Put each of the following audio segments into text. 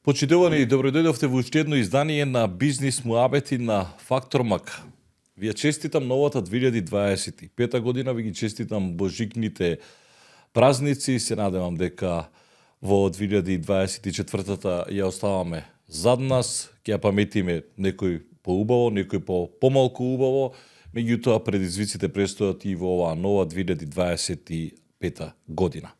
Почитувани и добродојдовте во уште едно издание на Бизнис муабети на Фактор МК. Ви ја честитам новата 2025 година, ви ги честитам божикните празници, се надевам дека во 2024 ја оставаме зад нас, ќе ја паметиме некој поубаво, некој помалку убаво, меѓутоа предизвиците престојат и во оваа нова 2025 година.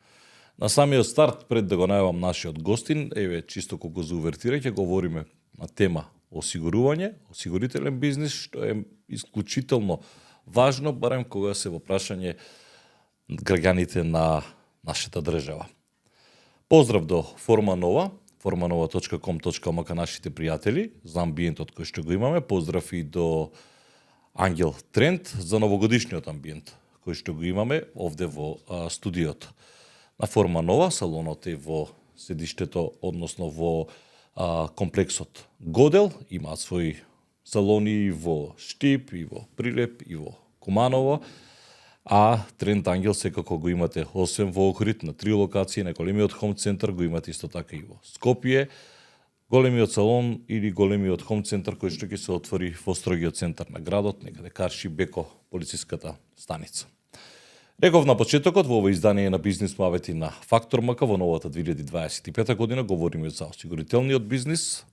На самиот старт, пред да го најавам нашиот гостин, еве чисто колку за увертира, ќе говориме на тема осигурување, осигурителен бизнис, што е исклучително важно, барем кога се во прашање граѓаните на нашата држава. Поздрав до Форма Нова, formanova.com.mk нашите пријатели за амбиентот кој што го имаме. Поздрав и до Ангел Тренд за новогодишниот амбиент кој што го имаме овде во студиото. На Форма Нова, салонот е во седиштето, односно во комплексот Годел, имаат своји салони во Штип, и во Прилеп, и во Куманово, а Тренд Ангел секако го имате освен во Охрид на 3 локации, на големиот хом центар го имате исто така и во Скопје, големиот салон или големиот хом центар кој што ќе се отвори во строгиот центар на градот, некаде Карши Беко полициската станица. Реков на почетокот, во ова издание на Бизнис муабети на Фактор МК во новата 2025 година говориме за осигурителниот бизнис.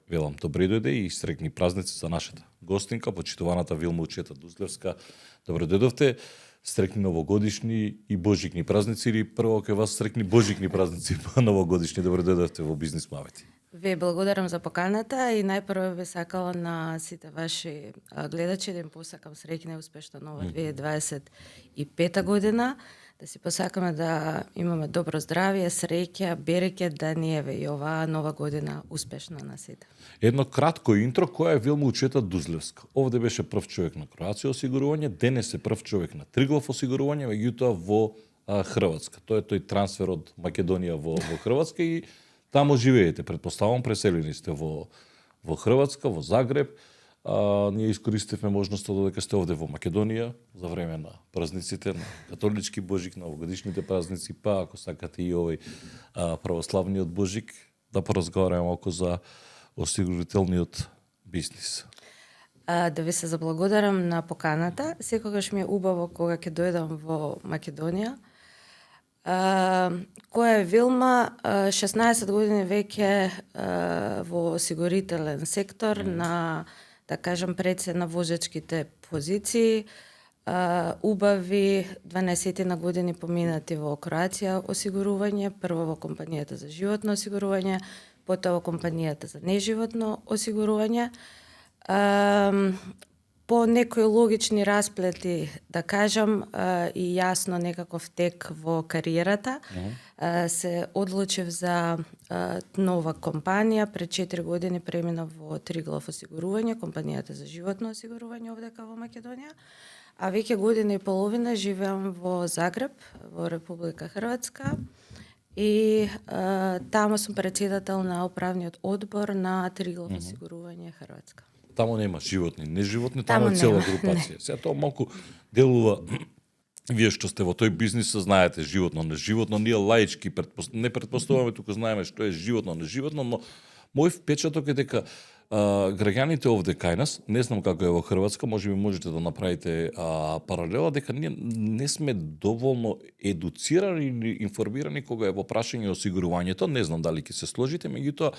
Велам добре дојде и среќни празници за нашата гостинка, почитуваната Вилма Учета Дузлевска. Добре дојдовте, среќни новогодишни и божикни празници, или прво кај вас среќни божикни празници па новогодишни. Добре дојдовте во Бизнис муабети. Ви благодарам за поканата и најпрво би сакала на сите ваши гледачи да им посакам среќна и успешна нова 2025 година, да си посакаме да имаме добро здравје, среќа, береке, да ни еве и оваа нова година успешна на сите. Едно кратко интро, која е Вилма Учета Дузлевска. Овде беше прв човек на Кроација осигурување, денес е прв човек на Триглав осигурување, меѓутоа во Хрватска. Тоа е тој трансфер од Македонија во Хрватска и тамо живеете, предпоставам, преселени сте во Хрватска, во Загреб. Ние искористивме можноста додека сте овде во Македонија за време на празниците, на католички Божик, на новогодишните празници, па ако сакате и овој православниот Божик, да поразговараме малку за осигурителниот бизнис. Да ви се заблагодарам на поканата. Секогаш ми е убаво кога ќе дојдам во Македонија. Која е Вилма, 16 години веќе во осигурителен сектор на, да кажам, предсе на возачките позиции, убави 12 на години поминати во Кроација осигурување, прво во компанијата за животно осигурување, потоа во компанијата за неживотно осигурување. По некои логични расплети, да кажам, и јасно некаков тек во кариерата, се одлучив за нова компанија. Пред 4 години преминав во Триглав осигурување, компанијата за животно осигурување овдека во Македонија. А веќе година и половина живеам во Загреб, во Република Хрватска. И таму сум председател на управниот одбор на Триглав осигурување Хрватска. Тамо нема животни, неживотни, тамо е цела групација. Сега тоа малку делува, вие што сте во тој бизнис, знаете животно, неживотно, ние лаички не предпоставуваме, тука знаеме што е животно, неживотно, но мој впечаток е дека граѓаните овде кај нас, не знам како е во Хрватска, можеби можете да направите паралела, дека ние не сме доволно едуцирани или информирани кога е во прашање осигурувањето, не знам дали ќе се сложите, меѓутоа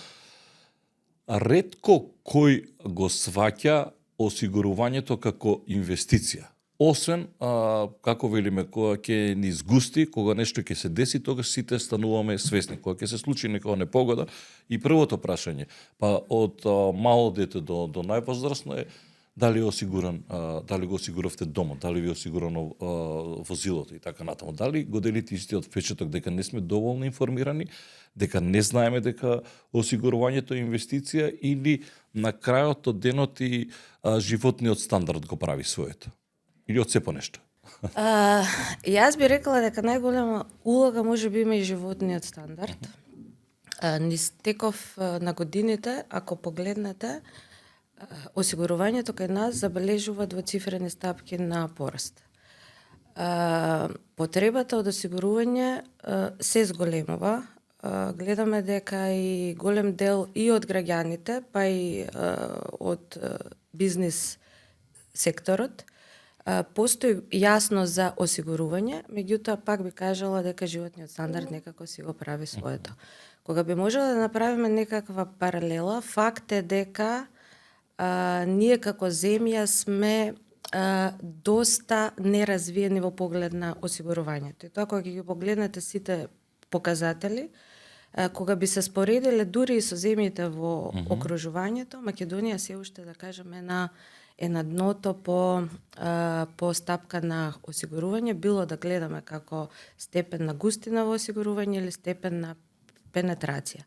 ретко кој го сваќа осигурувањето како инвестиција. Освен, како велиме, кога ќе ни згусти, кога нешто ќе се деси, тогаш сите стануваме свесни. Кога ќе се случи некоја непогода, и првото прашање, па од мало дете до највозрасно е дали е осигуран, дали го осигуравте домот, дали ви е осигурано возилото и така натаму. Дали го делите истиот впечаток дека не сме доволно информирани, дека не знаеме дека осигурувањето е инвестиција, или на крајот од денот и животниот стандард го прави своето? Или од сепо нешто? Јас би рекла дека најголема улога може би има и животниот стандард. Низ теков на годините, ако погледнете, осигурувањето кај нас забележува двоцифрени стапки на пораст. Потребата од осигурување се зголемува, гледаме дека и голем дел и од граѓаните, па и од бизнис секторот, постои јасно за осигурување, меѓутоа пак би кажала дека животниот стандард некако си го прави своето. Кога би можела да направиме некаква паралела, факт е дека ние како земја сме доста неразвиени во поглед на осигурувањето. И тоа кога ги погледнете сите показатели, кога би се споредиле дури и со земјите во окружувањето, Македонија се уште, да кажеме, е на дното по стапка на осигурување, било да гледаме како степен на густина во осигурување или степен на пенетрација.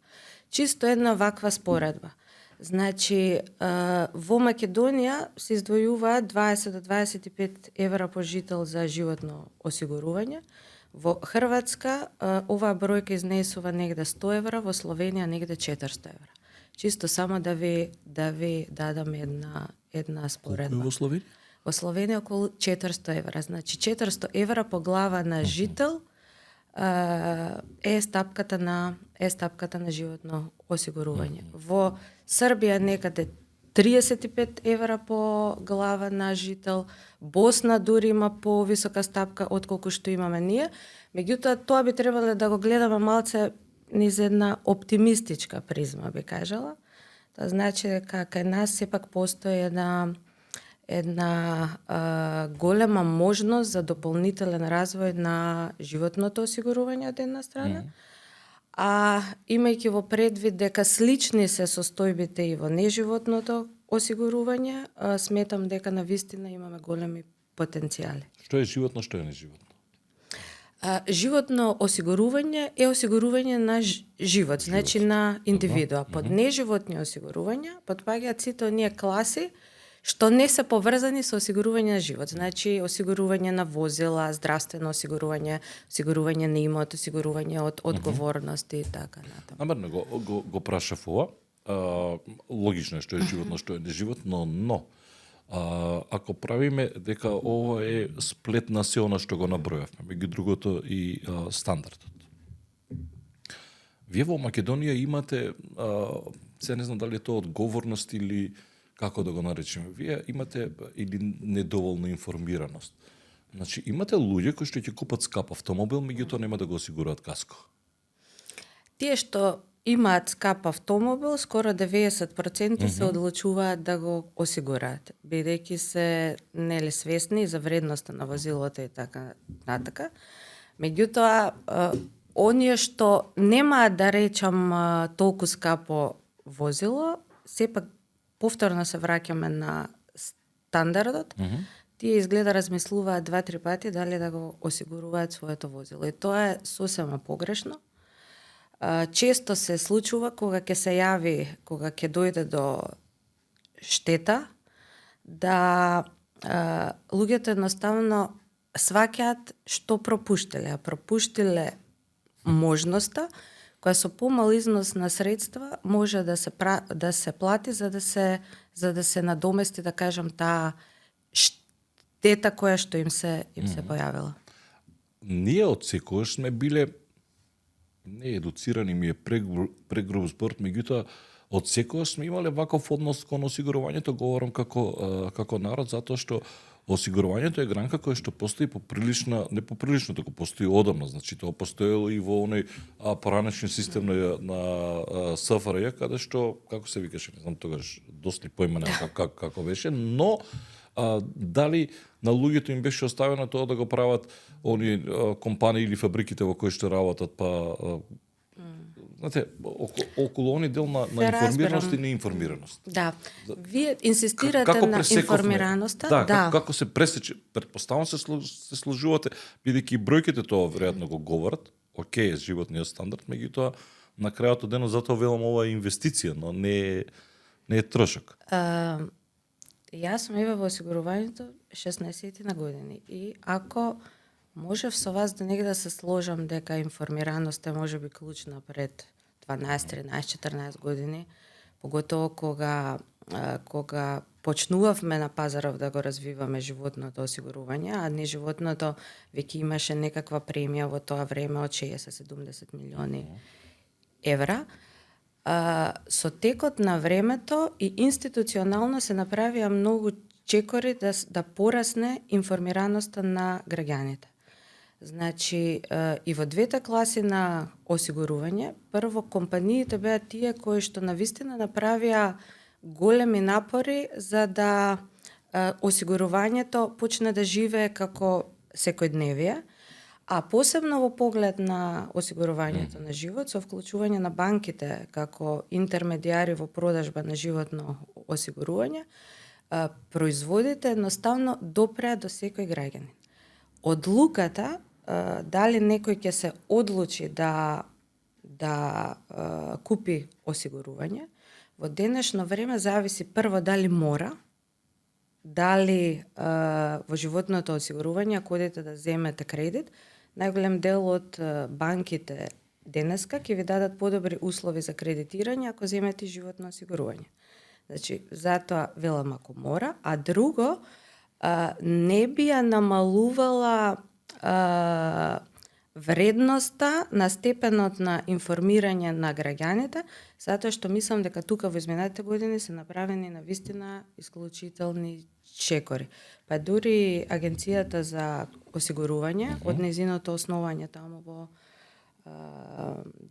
Чисто една ваква споредба. Значи, во Македонија се издвојуваат 20 до 25 евра по жител за животно осигурување. Во Хрватска оваа бројка изнесува негде 100 евра, во Словенија негде 400 евра. Чисто само да ви дадам една споредба. Колку е во Словенија? Во Словенија околу 400 евра. Значи 400 евра по глава на жител е стапката на животно осигурување. Во Србија некаде 35 евра по глава на жител, Босна дури има повисока стапка отколку што имаме ние, меѓутоа тоа би требало да го гледаме малце низ една оптимистичка призма, би кажала. Тоа значи дека кај нас сепак постои една голема можност за дополнителен развој на животното осигурување од една страна, а имајќи во предвид дека слични се состојбите и во неживотното осигурување, сметам дека навистина имаме големи потенцијали. Што е животно, што е неживотно? Животно осигурување е осигурување на живот, значи на индивидуа. Под неживотни осигурувања потпаѓаат сите оние класи што не се поврзани со осигурување на живот. Значи, осигурување на возила, здравствено осигурување, осигурување на имот, осигурување од одговорности и така натаму. Намерно го прашав ова. Логично е што е животно, што е неживотно, но ако правиме дека ова е сплет на се она што го набројавме, меѓу другото и стандардот. Вие во Македонија имате, се не знам дали е тоа одговорност или како да го наречеме, вие имате или недоволна информираност. Значи, имате луѓе кои што ќе купат скап автомобил, меѓутоа нема да го осигуруваат каско. Тие што имаат скап автомобил, скоро 90% се одлучуваат да го осигураат, бидејќи се нели свесни за вредноста на возилото и така натака. Меѓутоа, оние што немаат, да речам, толку скапо возило, сепак повторно се враќаме на стандардот, тие изгледа размислуваат 2-3 пати дали да го осигуруваат своето возило. И тоа е сосема погрешно. Често се случува кога ќе се јави, кога ќе дојде до штета, да луѓето едноставно сваќаат што пропуштиле, а пропуштиле можноста која со помал износ на средства може да се плати за да се надомести, да кажам, таа штета која што им се појавила. Ние од секојаш сме биле не едуцирани, ми е прегруб збор, меѓутоа од секојаш сме имале ваков однос кон осигурувањето, говорам како народ, затоа што осигурувањето е гранка која што постои не поприлично, туку постои одамна. Значи, тоа постоело и во оној поранешен систем на СФРЈ, каде што, како се викаше, не знам тогаш, доста појма како беше, но дали на луѓето им беше оставено тоа да го прават оние компании или фабриките во кои што работат, знаете, околу они дел на информираност и неинформираност. Да. Вие инсистирате на информираноста. Да. Како се пресече, претпоставам се служувате, бидејќи бројките тоа веројатно го говорат, окей, животниот стандард, меѓутоа на крајот од денот затоа велам ова е инвестиција, но не е трошок. Јас сум во осигурувањето 16 на години и ако можев со вас да негде се сложам дека информираноста може би клучна пред 12, 13, 14 години, поготово кога почнувавме на пазаров да го развиваме животното осигурување, а не животното веќе имаше некаква премија во тоа време од 60-70 милиони евра. Со текот на времето и институционално се направија многу чекори да порасне информираноста на граѓаните. Значи, и во двете класи на осигурување, прво компаниите беа тие кои што навистина направија големи напори за да осигурувањето почне да живее како секојдневие, а посебно во поглед на осигурувањето на живот, со вклучување на банките како интермедијари во продажба на животно осигурување, производите едноставно допреа до секој граѓанин. Одлуката дали некој ќе се одлучи да купи осигурување, во денешно време зависи прво дали мора, дали во животното осигурување, ако одите да земете кредит, најголем дел од банките денеска ќе ви дадат подобри услови за кредитирање ако земете животно осигурување. Значи, затоа велам ако мора, а друго, не би ја намалувала вредноста на степенот на информирање на граѓаните, затоа што мислам дека тука во изминатите години се направени навистина исклучителни чекори. Па дури Агенцијата за осигурување од нејзиното основање таму во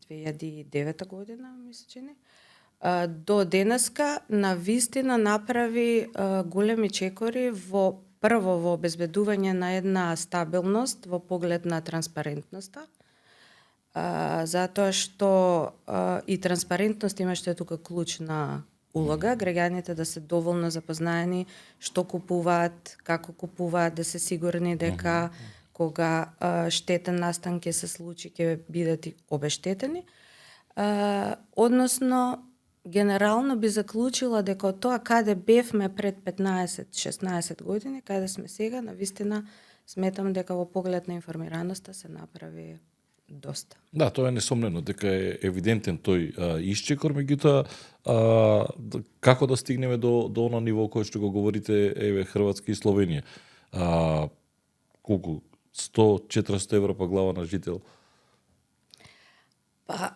2009 година, мисля чини, до денеска навистина направи големи чекори прво во обезбедување на една стабилност во поглед на транспарентноста, затоа што и транспарентност има што е тука клучна улога, граѓаните да се доволно запознаени што купуваат, како купуваат, да се сигурни дека кога штетен настан ќе се случи, ќе бидат и обештетени. Односно, генерално би заклучила дека од тоа каде бевме пред 15-16 години, каде сме сега, навистина сметам дека во поглед на информираноста се направи доста. Да, тоа е несомнено, дека е евидентен тој исчекор, меѓутоа како да стигнеме до оно ниво кое што го говорите, еве Хрватска и Словенија. Колку 100-400 евро по глава на жител? Па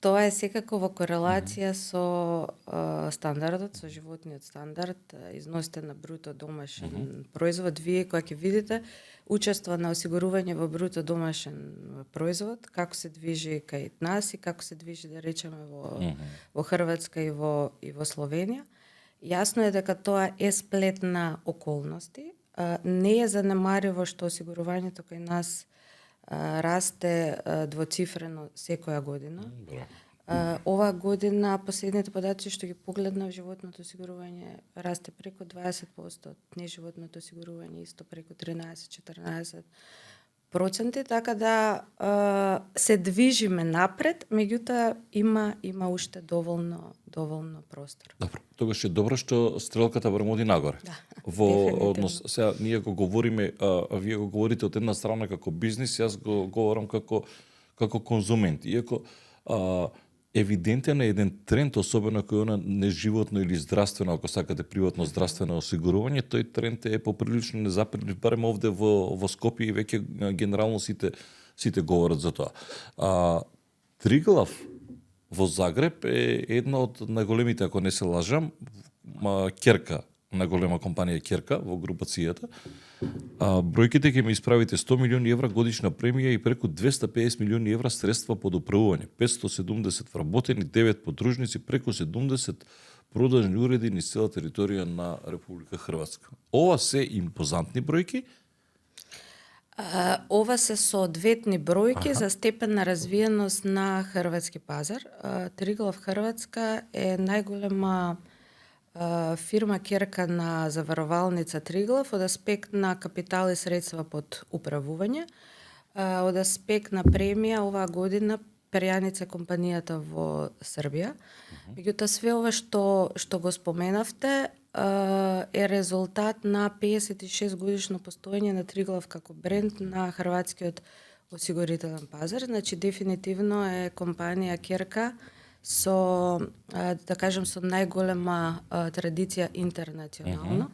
тоа е секако во корелација со стандардот, со животниот стандард, износите на бруто домашен производ. Вие кога ќе видите учество на осигурување во бруто домашен производ, како се движи кај нас и како се движи, да речеме, во Хрватска и во Словенија, јасно е дека тоа е сплет на околности. Не е занемариво што осигурувањето кај нас расте двоцифрено секоја година. Оваа година, последните податоци што ги погледнав, животното осигурување расте преку 20%, неживотното осигурување исто преку 13-14%, така да се движиме напред, меѓутоа има уште доволно простор. Добро, тогаш е добро што стрелката врмоди нагоре. Да, во однос, сега ние го говориме, вие го говорите од една страна како бизнис, јас го говорам како конзумент. Иако евидентен е еден тренд, особено кој она неживотно или здравствено, ако сакате приватно здравствено осигурување, тој тренд е поприлично незаприличен, барем овде во Скопје и веќе генерално сите говорат за тоа. Триглав во Загреб е една од најголемите, ако не се лажам, ќерка на голема компанија ќерка во групацијата. Бројките ќе ме исправите: 100 милиони евра годишна премија и преку 250 милиони евра средства под управување, 570 вработени, 9 подружници, преку 70 продажни уреди низ цела територија на Република Хрватска. Ова се импозантни бројки? Ова се соодветни бројки за степен на развиеност на хрватски пазар. Триглав Хрватска е најголема фирма ќерка на заваровалница Триглав од аспект на капитал и средства под управување. Од аспект на премија оваа година перјаница компанијата во Србија. Меѓутоа све ова што го споменавте е резултат на 56 годишно постоење на Триглав како бренд на хрватскиот осигурителен пазар. Значи дефинитивно е компанија ќерка со, да кажем, со најголема традиција интернационално.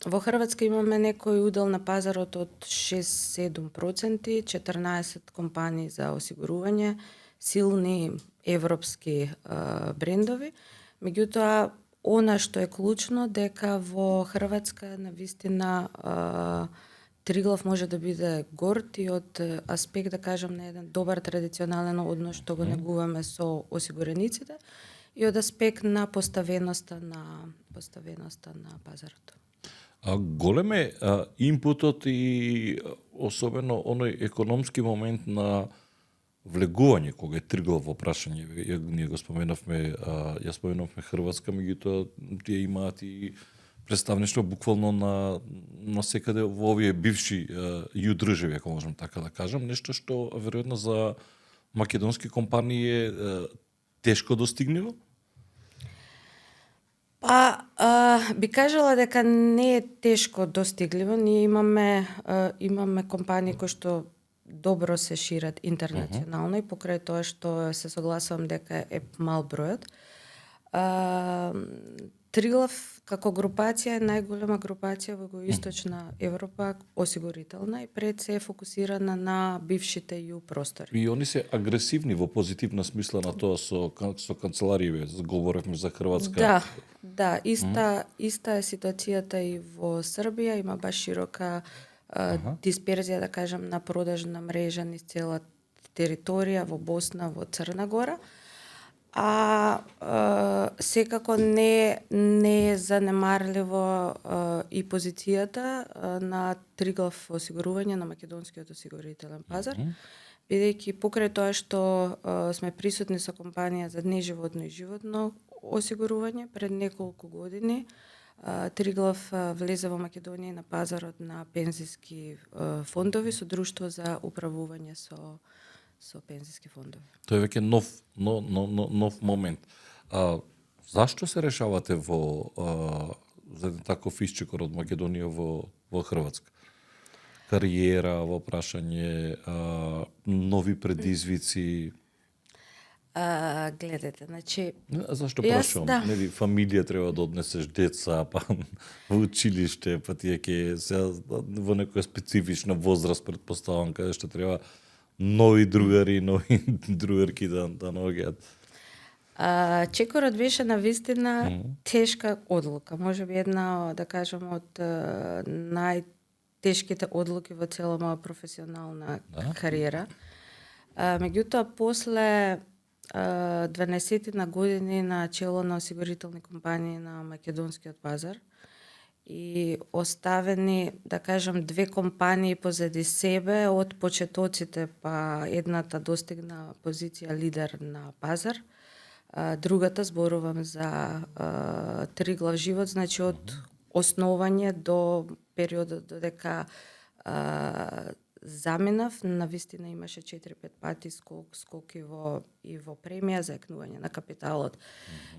Во Хрватска имаме некој удел на пазарот од 6-7%, 14 компании за осигурување, силни европски брендови. Меѓутоа, она што е клучно дека во Хрватска навистина Триглав може да биде горд и од аспект, да кажам, на еден добар традиционален однос што го негуваме со осигурениците и од аспект на поставеноста на пазарот. Голем е импутот и особено оној економски момент на влегување кога е Триглав во прашање. Ние го споменавме, ја споменавме Хрватска, меѓутоа тие имаат и представништво буквално на секаде во овие бивши ју држави, ако можам така да кажам, нешто што веројатно за македонски компании е тешко достигниво. Би кажала дека не е тешко достигливо. Ние имаме компании кои што добро се шират интернационално и покрај тоа што се согласувам дека е мал бројот. Триглав како групација е најголема групација во Југоисточна Европа, осигурителна и пред се е фокусирана на бившите ју простори. И они се агресивни во позитивна смисла на тоа со канцеларије, говоревме за Хрватска. Да, иста е ситуацијата и во Србија, има баш широка дисперзија, да кажам, на продажна мрежа низ цела територија во Босна, во Црна Гора. Секако не е занемарливо и позицијата на Триглав осигурување на македонскиот осигурителен пазар, бидејќи покрај тоа што сме присутни со компанија за неживотно и животно осигурување, пред неколку години Триглав влезе во Македонија на пазарот на пензиски фондови со друштво за управување со пензиски фондови. Тоа е веќе нов момент. Зашто се решавате за еден таков исчекор од Македонија во Хрватска? Кариера, во прашање, нови предизвици? Гледате, значи... Зашто прашувам? Да. Нели, фамилија треба да однесеш деца, па во училиште, па тие ќе се во некоја специфична возраст, предпоставам, каде што треба нови другари, нови другарки да наоѓаат. Чекорот беше навистина тешка одлука. Можеби една, да кажам, од најтешките одлуки во цела моја професионална кариера. Меѓутоа, после 12 години на чело на осигурителни компании на македонскиот пазар и оставени, да кажам, две компании позади себе од почетоците, па едната достигна позиција лидер на пазар, другата, зборувам за Триглав живот, значи од основање до периодот додека заминав, навистина имаше 4-5 пати скоки и во премија за екнување на капиталот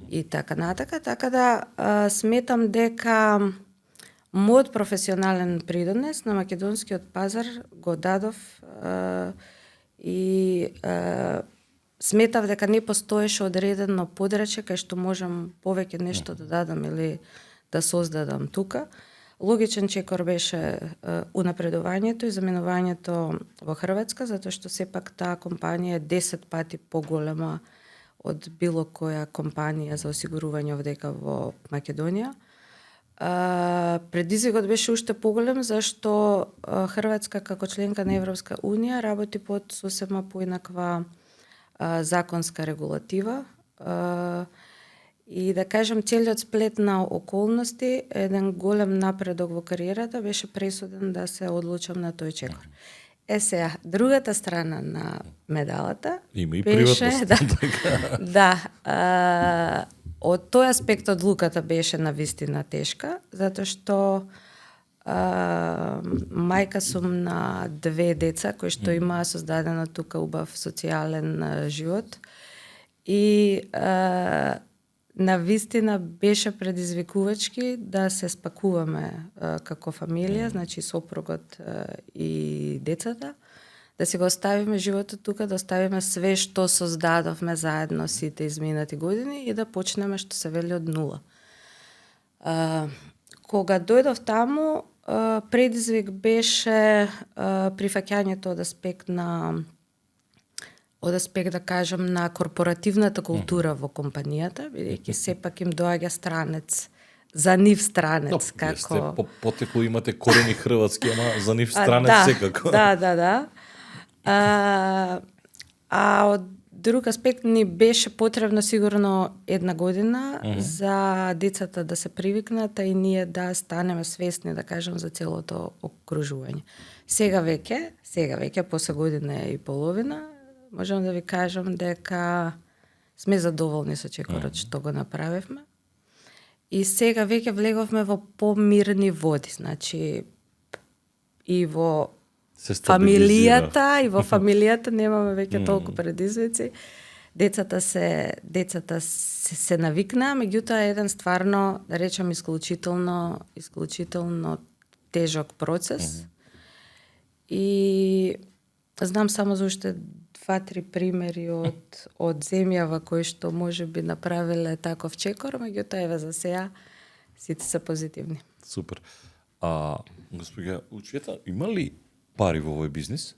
и така натака, така да сметам дека мојот професионален придонес на македонскиот пазар го дадов и сметав дека не постоеше одредено подрачје кај што можам повеќе нешто да дадам или да создадам тука. Логичен чекор беше унапредувањето и заминувањето во Хрватска, затоа што сепак таа компанија е 10 пати поголема од било која компанија за осигурување овдека во Македонија. Предизвикот беше уште поголем, зашто Хрватска како членка на Европска Унија работи под сосема поинаква законска регулатива. И да кажам, целиот сплет на околности, еден голем напредок во кариерата беше пресуден да се одлучам на тој чекор. Сега, другата страна на медалата има и беше... приватност. Да. Од тој аспект одлуката беше навистина тешка, затоа што мајка сум на 2 деца кои што имаа создадено тука убав социјален живот и навистина беше предизвикувачки да се спакуваме како фамилија, значи сопругот и децата, да си го оставиме животот тука, да оставиме све што создадовме заедно сите изминати години и да почнеме, што се вели, од нула. кога дојдов таму, предизвик беше прифаќањето од аспект да кажам на корпоративната култура во компанијата, бидејќи сепак им доаѓа странец, за нив странец, Вие сте како потекло имате корени хрватски, ама за нив странец да, секако. Да. Од друг аспект ни беше потребно сигурно 1 година за децата да се привикнат, и ние да станеме свесни, да кажам, за целото окружување. Сега веќе после година и половина, можам да ви кажам дека сме задоволни со чекорот што го направивме. И сега веќе влеговме во помирни води, значи и во фамилијата немаме веќе толку предизвици. Децата се навикнаа, меѓутоа еден стварно, да речам, исклучително тежок процес. И знам само за уште 2-3 примери од земјава кои што можеби направиле таков чекор, меѓутоа еве за сега сите се позитивни. Супер. Господја Учета, има ли пари во овој бизнис?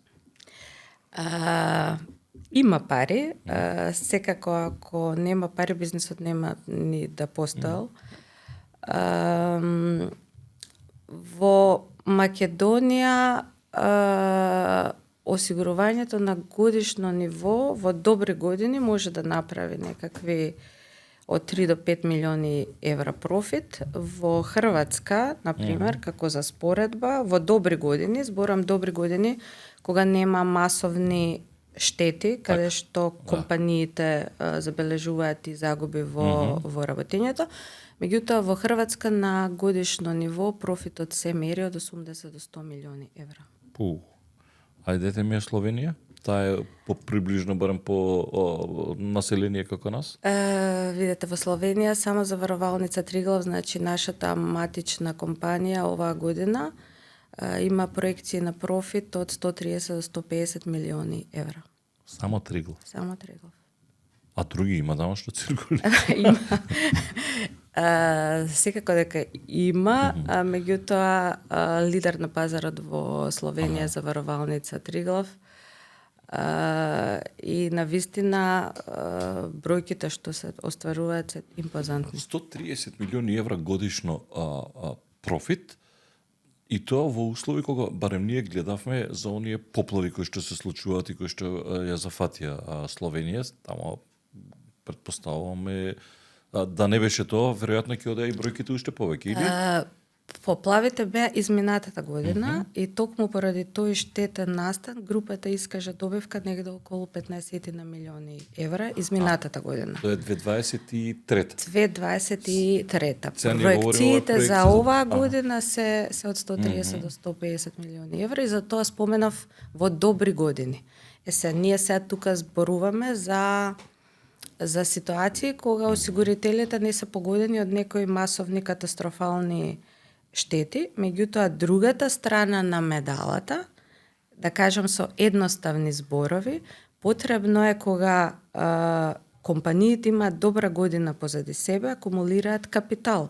Има пари. Секако ако нема пари, бизнисот нема ни да постоел. Во Македонија осигурувањето на годишно ниво во добри години може да направи некакви од 3 до 5 милиони евра профит. Во Хрватска, например, како за споредба, во добри години, зборам добри години, кога нема масовни штети, каде што компаниите забележуваат и загуби во работењето. Меѓутоа, во Хрватска на годишно ниво профитот се мери од 80 до 100 милиони евра. Ајдете ми Словенија? Таа е приближно барем по население како нас? Видете, во Словенија само заварувалница Триглав, значи нашата матична компанија оваа година има проекции на профит од 130 до 150 милиони евра. Само Триглав? Само Триглав. А други има тамо што циркулира? Има. Секако дека има, меѓутоа лидер на пазарот во Словенија заварувалница Триглав. И на вистина бројките што се остваруваат се импозантни. 130 милиони евра годишно профит, и тоа во услови кога барем ние гледавме за оние поплави кои што се случуваат и кои што ја зафатија Словенија, тамо претпоставуваме да не беше тоа, веројатно ќе одеа и бројките уште повеќе, или? Поплавите беа изминатата година и токму поради тој штетен настан групата искажа добивка негде околу 15 на милиони евра изминатата година. Тоа е 2023. 2023. Проекциите за оваа година се од 130 до 150 милиони евра и за тоа споменав во добри години. Ние сега тука зборуваме за ситуации кога осигурителите не се погодени од некои масовни катастрофални штети, меѓутоа другата страна на медалата, да кажам со едноставни зборови, потребно е кога компаниите имаат добра година позади себе, акумулираат капитал.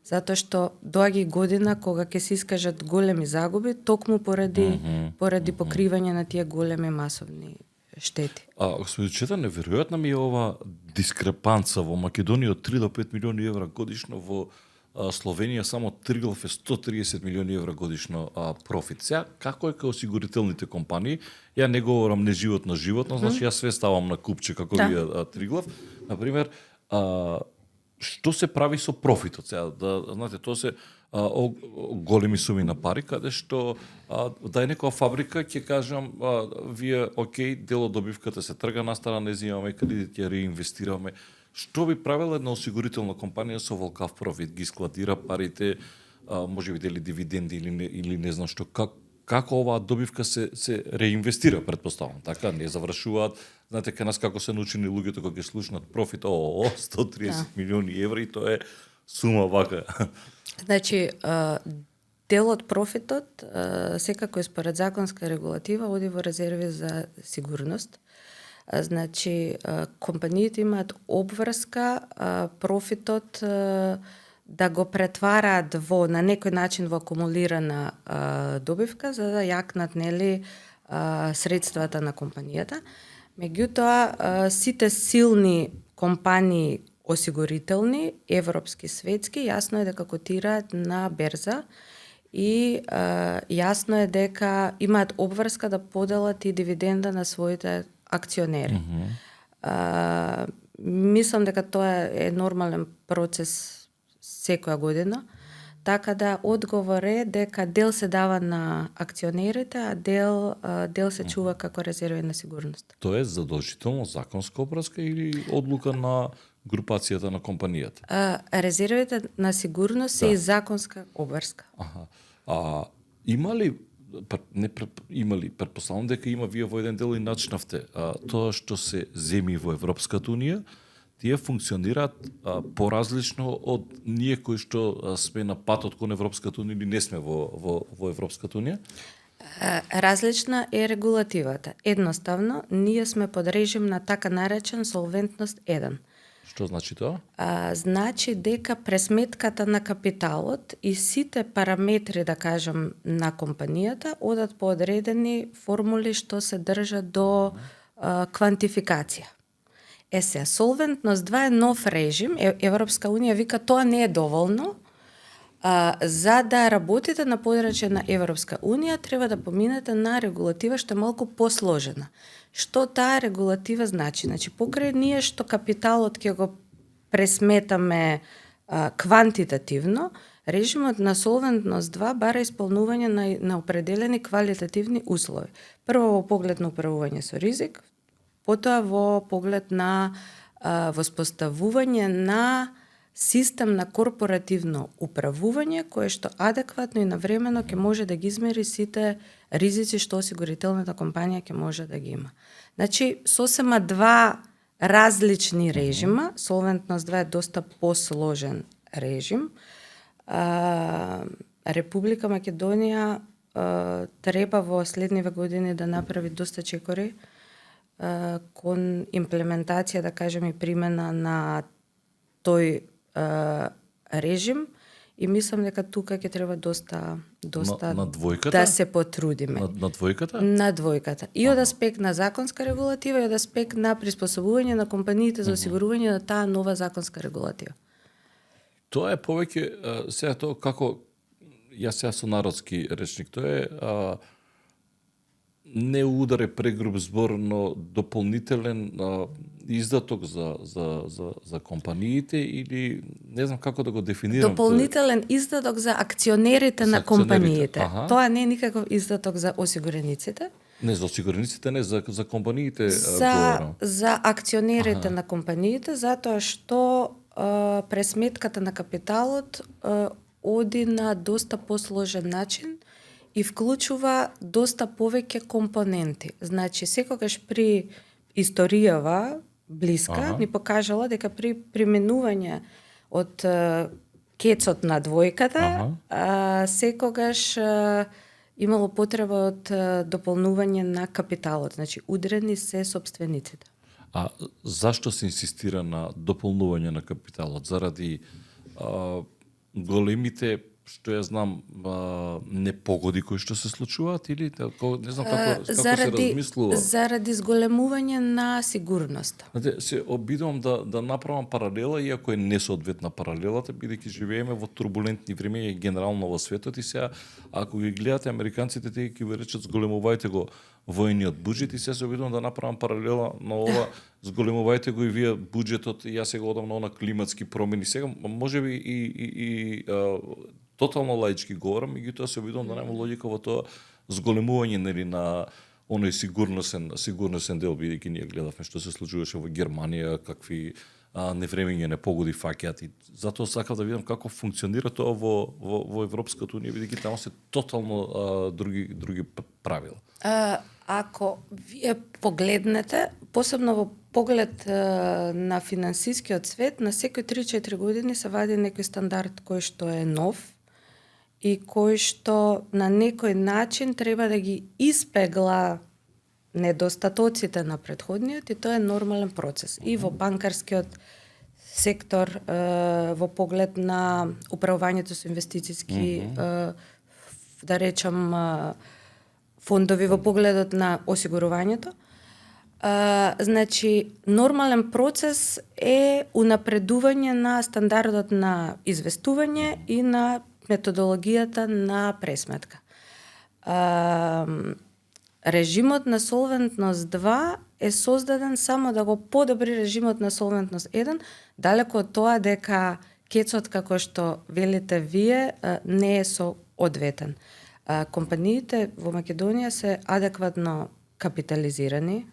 Затоа што доаѓа година кога ќе се искажат големи загуби, токму поради покривање на тие големи масовни штети. Господин Чета, неверојатна ми е ова дискрепанца во Македонија од 3 до 5 милиони евра годишно, во Словенија само Триглав е 130 милиони евра годишно профит. Сега, како е кај осигурителните компании? Ја не говорам не животно, значи јас све ставам на купче како вие Триглав. Например, што се прави со профитот? Сега, знаете, тоа се големи суми на пари, каде што да е некоја фабрика, ќе кажам, вие, окей, дел од добивката се трга, настана не земаме кредит, ја реинвестираме. Што би правила една осигурителна компанија со волкав профит? Ги складира парите, може би дели дивиденди или не знам што. Како оваа добивка се реинвестира, предпоставам, така? Не завршуваат, знаете, кај нас како се научени луѓето кога ќе слушнат профит, 130 милиони евра и тоа е сума вака. Значи, дел од профитот, секако и според законска регулатива, оди во резерви за сигурност. Значи, компаниите имаат обврска профитот да го претвараат на некој начин во акумулирана добивка за да јакнат нели средствата на компанијата. Меѓутоа сите силни компании осигурителни, европски, светски, јасно е дека котираат на берза и јасно е дека имаат обврска да поделат и дивиденда на своите акционери. Мислам дека тоа е нормален процес секоја година, така да одговор е дека дел се дава на акционерите, а дел се чува како резерви на сигурност. Тоа е задолжително законска обврска или одлука на групацијата на компанијата? Резервите на сигурност се и законска обврска. Има ли претпоставувам дека има, вие во еден дел и начнавте, тоа што се земи во Европската унија, тие функционираат поразлично од ние кои што сме на патот кон Европската унија или не сме во Европската унија? Различна е регулативата. Едноставно, ние сме под режим на така наречен солвентност 1. Што значи тоа? Значи дека пресметката на капиталот и сите параметри, да кажам, на компанијата одат по одредени формули што се држат до квантификација. Сега, солвентност 2 е нов режим, Европска унија вика тоа не е доволно, за да работите на подрачје на Европска унија треба да поминете на регулатива што е малку посложена. Што таа регулатива значи? Значи, покрај ние што капиталот ќе го пресметаме квантитативно, режимот на солвентност 2 бара исполнување на определени квалитативни услови. Прво во поглед на управување со ризик, потоа во поглед на воспоставување на систем на корпоративно управување кое што адекватно и навремено ќе може да ги измери сите ризици што осигурителната компанија ќе може да ги има. Значи, сосема два различни режима. Солвентност 2 е доста посложен режим. Република Македонија треба во следниве години да направи доста чекори кон имплементација, да кажем, и примена на тој режим и мислам дека тука ќе треба доста на двојката? Да се потрудиме. На двојката? На двојката. И од аспект на законска регулатива и од аспект на приспособување на компаниите за осигурување на таа нова законска регулатива. Тоа е повеќе, сега тоа како, јас сега со народски речник, тоа е не удар е прегруб збор, но дополнителен издаток за компаниите или не знам како да го дефинирам. Дополнителен издаток за акционерите на компаниите. Тоа не е никаков издаток за осигурениците. Не, за осигурениците не, за компаниите за акционерите на компаниите, затоа што пресметката на капиталот оди на доста посложен начин и вклучува доста повеќе компоненти. Значи, секогаш при историјава блиска ни покажала дека при применување од кецот на двојката секогаш имало потреба од дополнување на капиталот. Значи, удрени се сопствениците. А зашто се инсистира на дополнување на капиталот? Заради големите, што ја знам, непогоди кои што се случуваат или не знам како се размислува? Заради зголемување на сигурноста. Се обидувам да направам паралела, иако е несоодветна паралелата, бидејќи живееме во турбулентни времења генерално во светот и сега, ако ги гледате американците, тие ќе ви речат зголемувајте го војниот буџет и сега се обидувам да направам паралела на ова, зголемувајте го и вие буџетот, и јас сега одам на климатски промени. Сега можеби и тотално лаички говорам, меѓутоа се обидувам да нема логика во тоа зголемување нели на оној сигурносен дел, бидејќи ние гледавме што се случуваше во Германија, какви невременји непогоди фаќаат и затоа сакав да видам како функционира тоа во Европската унија, бидејќи таму се тотално други правила. Ако вие погледнете, посебно во поглед на финансискиот свет, на секои 3-4 години се вади некој стандард кој што е нов и кој што на некој начин треба да ги испегла недостатоците на претходниот и тоа е нормален процес. И во банкарскиот сектор во поглед на управувањето со инвестициски да речам фондови во погледот на осигурувањето. Значи, нормален процес е унапредување на стандардот на известување и на методологијата на пресметка. Режимот на Солвентност 2 е создаден само да го подобри режимот на Солвентност 1, далеко од тоа дека кецот, како што велите вие, не е со одветен. Компаниите во Македонија се адекватно капитализирани.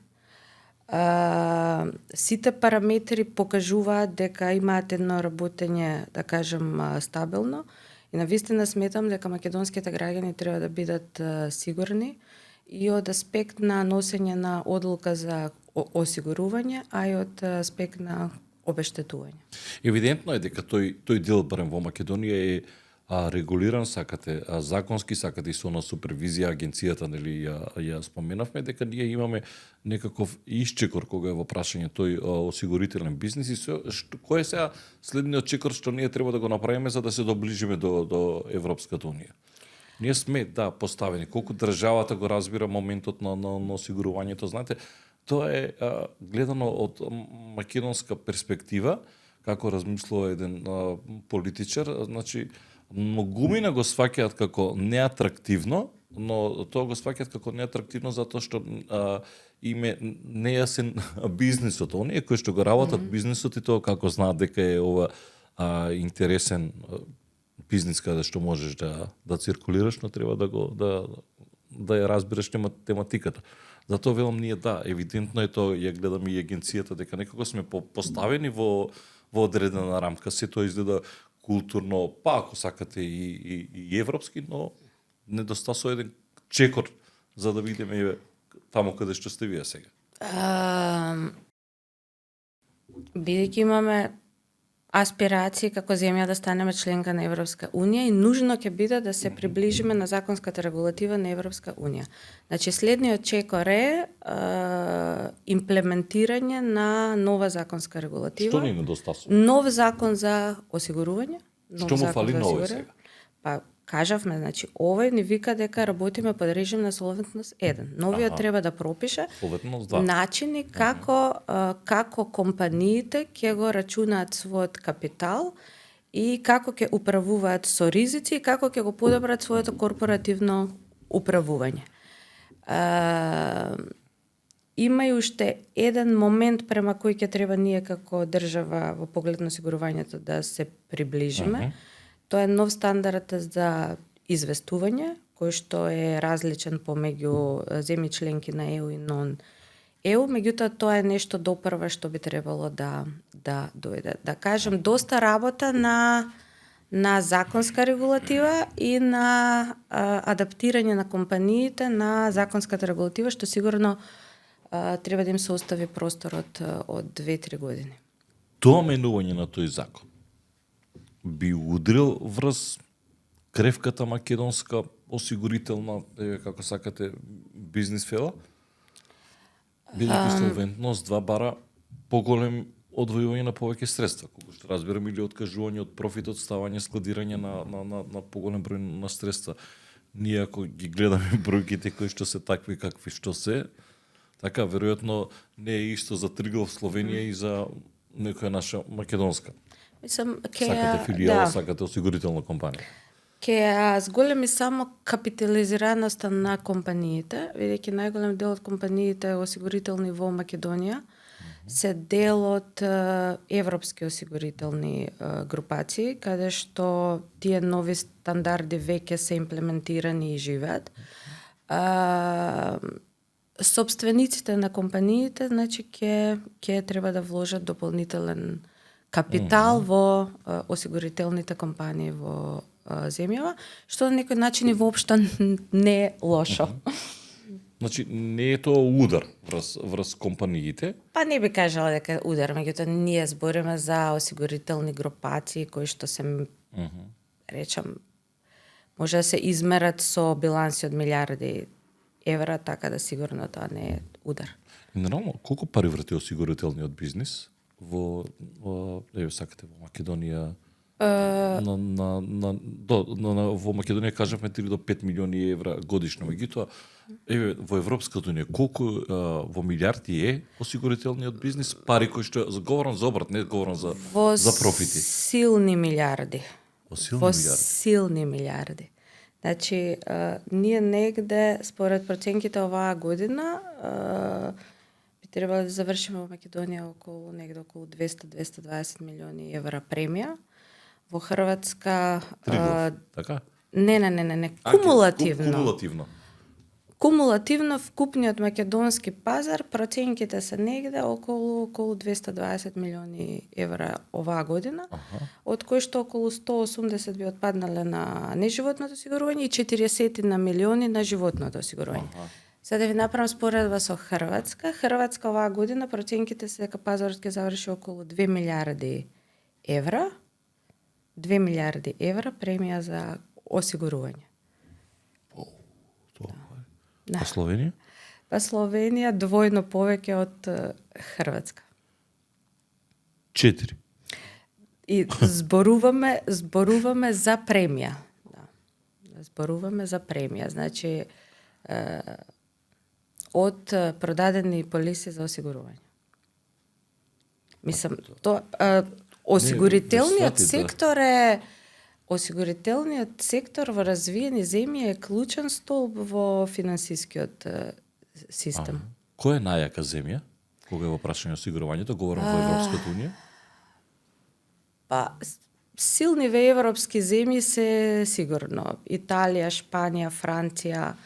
Сите параметри покажуваат дека имаат едно работење, да кажем, стабилно. И навистина сметам дека македонските граѓани треба да бидат сигурни и од аспект на носење на одлука за осигурување, а и од аспект на обештетување. Евидентно е дека тој дел барем во Македонија е регулиран, сакате законски, сакате и со на супервизија агенцијата, нели ја споменавме дека ние имаме некаков исчекор кога е во прашање тој осигурителен бизнис и кој е сега следниот чекор што ние треба да го направиме за да се доближиме до Европската унија. Ние сме поставени колку државата го разбира моментот на осигурувањето, знаете, тоа е гледано од македонска перспектива, како размислува еден политичар, значи многумина го сваќаат како неатрактивно, но тоа го сваќаат како неатрактивно затоа што име нејасен бизнисот. Оние кои што го работат бизнисот и тоа како знаат дека е ова интересен бизнис каде што можеш да циркулираш, но треба да ја разбереш тематиката. Затоа велам ние евидентно е тоа, ја гледаме и агенцијата дека некако сме поставени во одредена рамка, се тоа изгледа културно, па ако сакате и европски, но недостасува еден чекор за да видиме таму каде што сте вие сега. Бидејќи имаме аспирации како земја да станеме членка на Европска унија и нужно ќе биде да се приближиме на законската регулатива на Европска унија. Значи следниот чекор е имплементирање на нова законска регулатива. Што ни недостасува? Нов закон за осигурување. Што му фали ново сега? Па кажавме, значи овој ни вика дека работиме под режим на Солвентност 1. Новиот треба да пропише начини како компаниите ќе го рачунаат својот капитал и како ќе управуваат со ризици и како ќе го подобрат своето корпоративно управување. Има и уште еден момент према кој ќе треба ние како држава во поглед на осигурувањето да се приближиме. Тоа е нов стандард за известување, кој што е различен помеѓу земји членки на ЕУ и нон ЕУ, меѓутоа тоа е нешто допрва што би требало да дојде. Да кажем, доста работа на законска регулатива и на адаптирање на компаниите на законската регулатива, што сигурно треба да им се остави просторот од 2-3 години. Тоа менување на тој закон би удрил врз кревката македонска осигурителна, како сакате, бизнис фела? Бидејќи Солвентност 2 бара поголем одвојување на повеќе средства, колку што разбирам, или откажување од профитот, ставање, складирање на поголем број на средства. Ние ако ги гледаме бројките кои што се такви какви што се, така веројатно не е исто за Тригов Словенија и за некоја наша македонска. Сакате филијала, сакате осигурителна компанија. Ќе зголеми само капитализираноста на компаниите, бидејќи најголем дел од компаниите осигурителни во Македонија се дел од европски осигурителни групации, каде што тие нови стандарди веќе се имплементирани и живеат. Собствениците на компаниите, значи ќе треба да вложат дополнителен капитал во осигурителните компании во земјава, што на некој начин и воопшто не е лошо. Значи, не е тоа удар врз компаниите? Па не би кажала дека е удар, меѓутоа ние збориме за осигурителни групации кои што се, речам, може да се измерат со биланси од милиарди евра, така да сигурно тоа не е удар. Нормално, колку пари врати осигурителниот бизнис? сакате во Македонија во Македонија кажавме 3 до 5 милиони евра годишно, меѓутоа во Европската унија колку во милиарди е осигурителниот бизнис, пари кои што говорам за обрат, не говорам за профити. Силни милиарди. Во силни милиарди. Значи, ние негде, според проценките оваа година, би требало да завршиме во Македонија негде околу 200-220 милиони евра премија. Во Хрватска... така? Не. Кумулативно. Кумулативно. Кумулативно вкупниот македонски пазар проценките се негде околу 220 милиони евра оваа година, од кои што околу 180 би отпаднале на неживотното осигурување и 40 на милиони на животното осигурување. Сега да ви направам споредба со Хрватска. Хрватска оваа година проценките се дека пазарот ќе заврши околу 2 милиарди евра. 2 милиарди евра премија за осигурување. Па Словенија? Па Словенија двојно повеќе од Хрватска. 4. И зборуваме за премија. Да. Зборуваме за премија. Значи, од продадени полиси за осигурување. Мислам, осигурителниот сектор е осигурителниот сектор во развиени земји е клучен столб во финансискиот систем. Која е најака земја кога е во прашање осигурувањето, говорам во Европската унија? Па силни европски земји се сигурно Италија, Шпанија, Франција,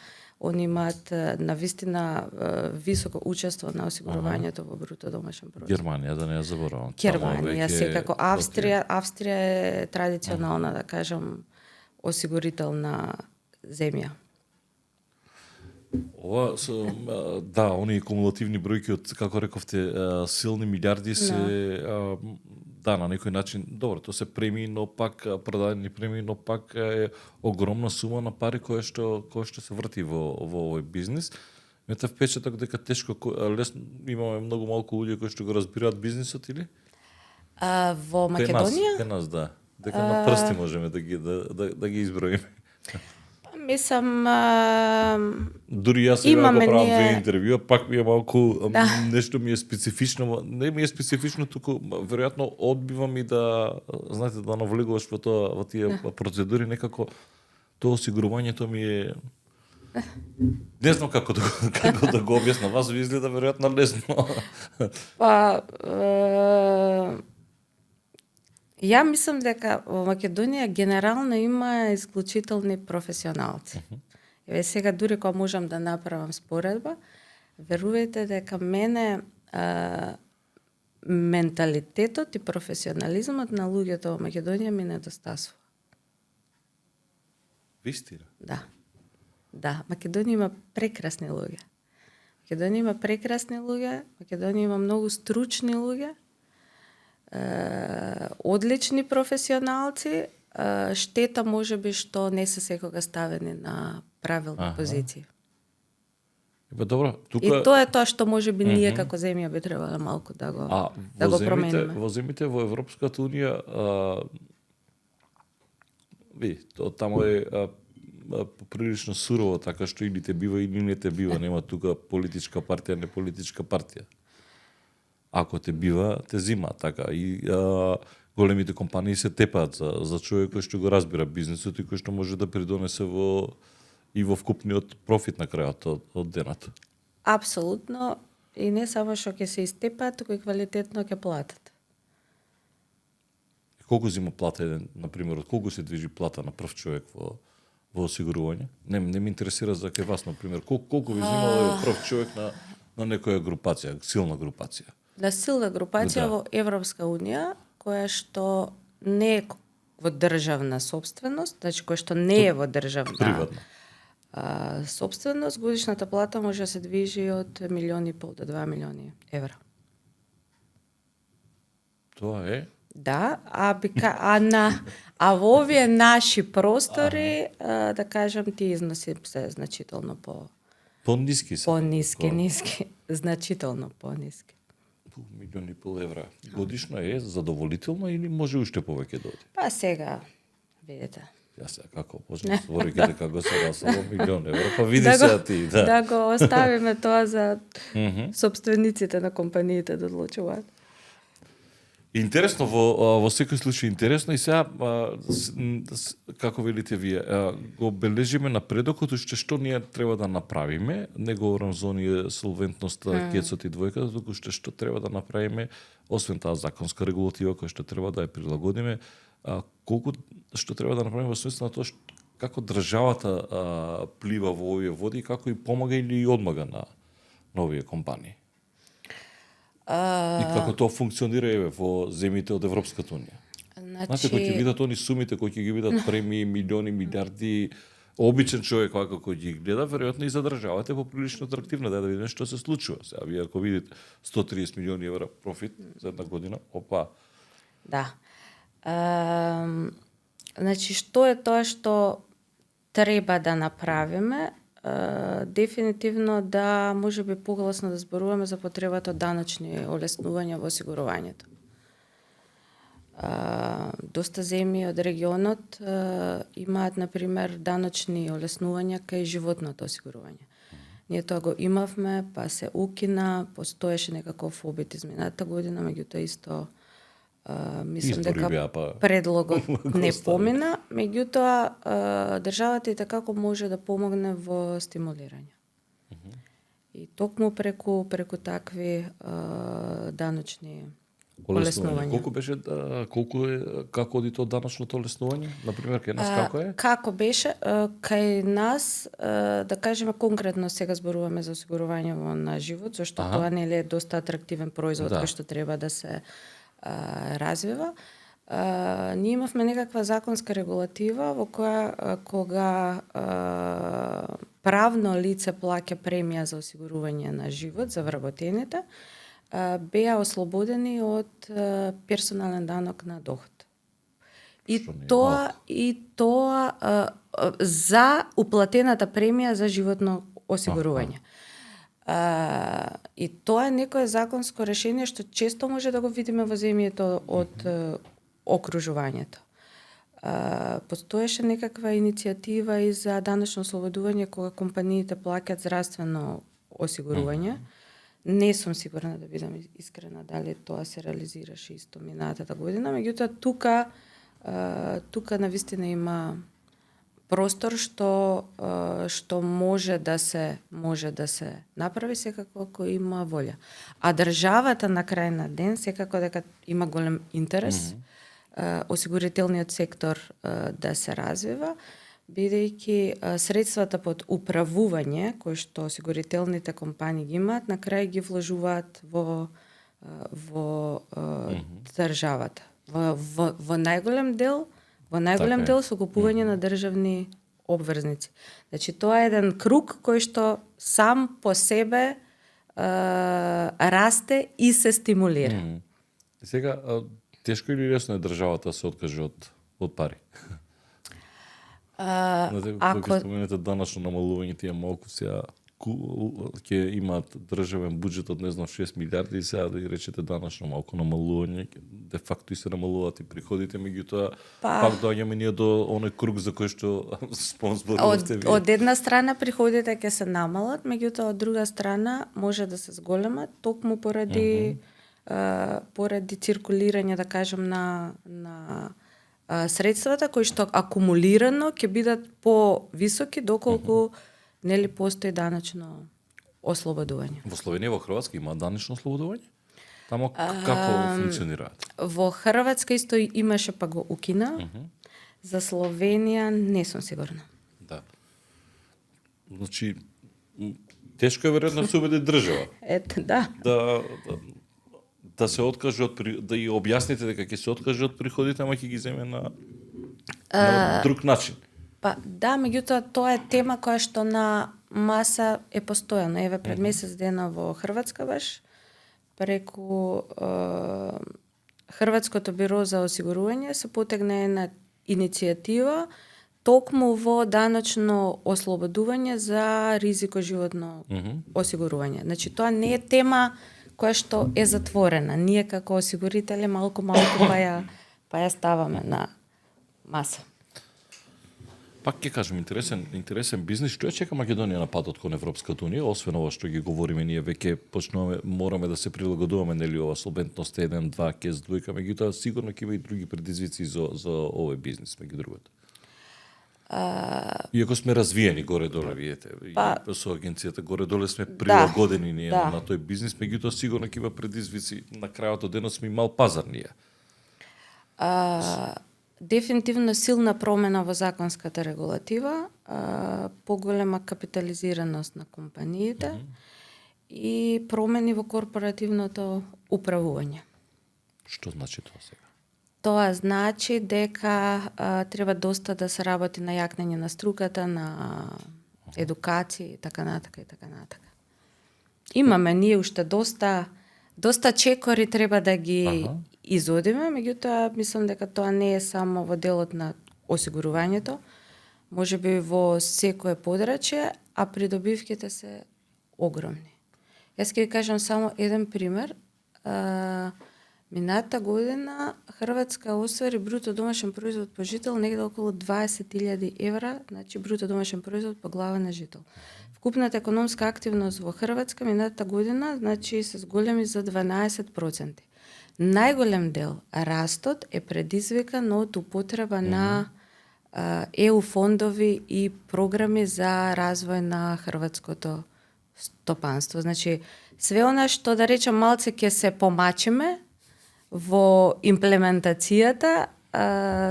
они имаат навистина високо учество на осигурувањето во бруто домашен продукт. Германија, да не ја заборавам. Германија, секако. Австрија е традиционална, да кажам, осигурителна земја. Ова да, оние кумулативни бројки од, како рековте, силни милиарди се да, на некој начин, добро, тоа се премии, но пак продадени премии, но пак е огромна сума на пари која што се врти во овој бизнис. Мета впечаток дека тешко лесно имаме многу малку луѓе кои што го разбираат бизнисот или? Во Македонија? Кај нас да. Дека на прсти можеме да ги изброиме. Мислам, дури јас сега го правам две интервјуа, пак ми е малку нешто ми е специфично, не ми е специфично, туку веројатно одбивам и да, знаете, да навлегуваш во тие процедури, некако тоа осигурувањето ми е не знам како да го објаснам, вас ви изгледа веројатно лесно. Па ја мислам дека во Македонија генерално има исклучителни професионалци. Еве сега дури кога можам да направам споредба, верувајте дека мене менталитетот и професионализмот на луѓето во Македонија ми недостасува. Вистина? Да, Македонија има прекрасни луѓе. Македонија има многу стручни луѓе, одлични професионалци, штета можеби што не се секога ставени на правилни позиции. Добро, тука... И тоа е тоа што можеби ние како земја би требало малку да го промениме. Во земјите во Европската унија таму е поприлично сурово, така што или те бива или не те бива, нема тука политичка партија, не политичка партија. Ако те бива, те зима, така. И големите компании се тепаат за човек кој што го разбира бизнисот и кој што може да придонесе во вкупниот профит на крајот од денот. Апсолутно. И не само што ќе се истепаат, туку и квалитетно ќе платат. Колку зима плата например, од колку се движи плата на прв човек во осигурување? Не ме интересира за кај вас, например, колку ви зимало прв човек на некоја групација, силна групација? На силна групација во Европска унија, која што не е во државна собственост, значи која што не е во државна приватна собственост, годишната плата може да се движи од 1,5 милиони до 2 милиони евра. Тоа е? Да, а во овие наши простори, да кажам, тие износи се значително по-ниски се. По-ниски, значително по-ниски. милион и пол евра годишно е задоволително или може уште повеќе да оди? Па сега, видите. Јас сега како почнам зборите како сега само милион евра, па види Да сега го- ти, Да го оставиме тоа за Мгм. собствениците на компаниите да одлучуваат. Интересно во секој случај интересно и сега како велите вие го бележиме напредокот уште што ние треба да направиме, не говорам за оние солвентноста, кецот и двојката, туку уште што треба да направиме освен таа законска регулатива која што треба да ја прилагодиме, колку што треба да направиме во смисла на тоа како државата плива во овие води и како и помага или и одмага на овие компании. И како тоа функционира еве во земјите од Европската унија. Знаете, кои ќе бидат они сумите кои ќе ги бидат премии, милиони, милиарди, обичен човек вака кој ги гледа, веројатно и за државата е поприлично атрактивно да видиме што се случува. Сега вие ако видите 130 милиони евра профит за една година, опа. Да. Значи, што е тоа што треба да направиме? Дефинитивно да можеби погласно да зборуваме за потребата од даночни олеснувања во осигурувањето. Доста земји од регионот имаат, например, даночни олеснувања кај животното осигурување. Ние тоа го имавме, па се укина, постоеше некаков обид измината година, меѓутоа исто мислам Избори дека беа, па предлогот не остави. помина, меѓутоа државата и како може да помогне во стимулирање. И токму преку такви даночни олеснувања. Колку беше колку е како оди тоа даночното олеснување? Например, кај нас како е? Како беше? Кај нас, да кажеме конкретно сега зборуваме за осигурување на живот, зашто тоа нели е доста атрактивен производ Да. кој што треба да се развива. Ние имавме некаква законска регулатива во која кога правно лице плаќа премија за осигурување на живот за вработените, беа ослободени од персонален данок на доход. Што не е Тоа за уплатената премија за животно осигурување. И тоа е некое законско решение што често може да го видиме во земјите од окружувањето. Постоеше некаква иницијатива и за даночно ослободување кога компаниите плаќаат здравствено осигурување. Не сум сигурна, да бидам искрена, дали тоа се реализираше исто минатата година, меѓутоа тука навистина има простор што може да се направи секако ако има волја. А државата на крај на ден секако дека има голем интерес осигурителниот сектор да се развива, бидејќи средствата под управување кои што осигурителните компании ги имаат, на крај ги вложуваат во државата. Во најголем дел дел со купување на државни обврзници. Значи тоа е еден круг кој што сам по себе расте и се стимулира. Сега тешко или лесно е државата да се откаже од пари? Знаете, кога споменете даначно намалување, тие малку сега ќе имаат државен буџет од не знам 6 милиарди и сега да ги речете даначно малку намалување, де факто и се намалуваат и приходите, меѓутоа пак доаѓаме ние до оној круг за кој што зборувавте вие. Од една страна приходите ќе се намалат, меѓутоа од друга страна може да се зголемат токму поради циркулирање, да кажем, на средствата кои што акумулирано ќе бидат повисоки доколку нели постои даначно ослободување. Во Словенија, во Хрватска има данечно ослободување? Тамо како функционираат? Во Хрватска исто имаше, па го укина. За Словенија не сум сигурна. Да. Значи, тешко е веројатно да се убеди држава. Ете, да. Да се откаже да ја објасните дека ќе се откаже од приходите, ама ќе ги земе на друг начин. Па да, меѓутоа тоа е тема која што на маса е постојана. Еве пред месец дена во Хрватска баш преку Хрватското биро за осигурување се потегна една иницијатива токму во даночно ослободување за ризико животно осигурување. Значи тоа не е тема која што е затворена. Ние како осигурители малку па ја ставаме на маса. Пак ќе кажем интересен бизнис. Што ја чека Македонија на патот кон Европската унија, освен ова што ги говориме ние веќе почнуваме, мораме да се прилагодуваме, нели, ова солвентност 1, 2, кез двојка, меѓутоа сигурно ќе има и други предизвици за овој бизнис меѓу другото. Иако сме развиени горе-доле, видите, и со агенцијата горе-доле сме прилагодени ние на тој бизнис, меѓутоа сигурно ќе има предизвици. На крајот од денот сме мал пазар ние. Дефинитивно силна промена во законската регулатива, поголема капитализираност на компаниите и промени во корпоративното управување. Што значи тоа сега? Тоа значи дека треба доста да се работи на јакнење на струката, на едукација и така натака и така натака. Имаме ние уште доста чекори треба да ги изодиме, меѓутоа мислам дека тоа не е само во делот на осигурувањето, можеби во секое подрачје, а придобивките се огромни. Јас ќе ви кажам само еден пример. Минатата година Хрватска оствари бруто домашен производ по жител негде околу 20.000 евра, значи бруто домашен производ по глава на жител. Вкупната економска активност во Хрватска минатата година, значи се зголеми за 12%. Најголем дел растот е предизвикан од употреба на ЕУ фондови и програми за развој на хрватското стопанство. Значи, све она што да речем малце ќе се помачиме во имплементацијата,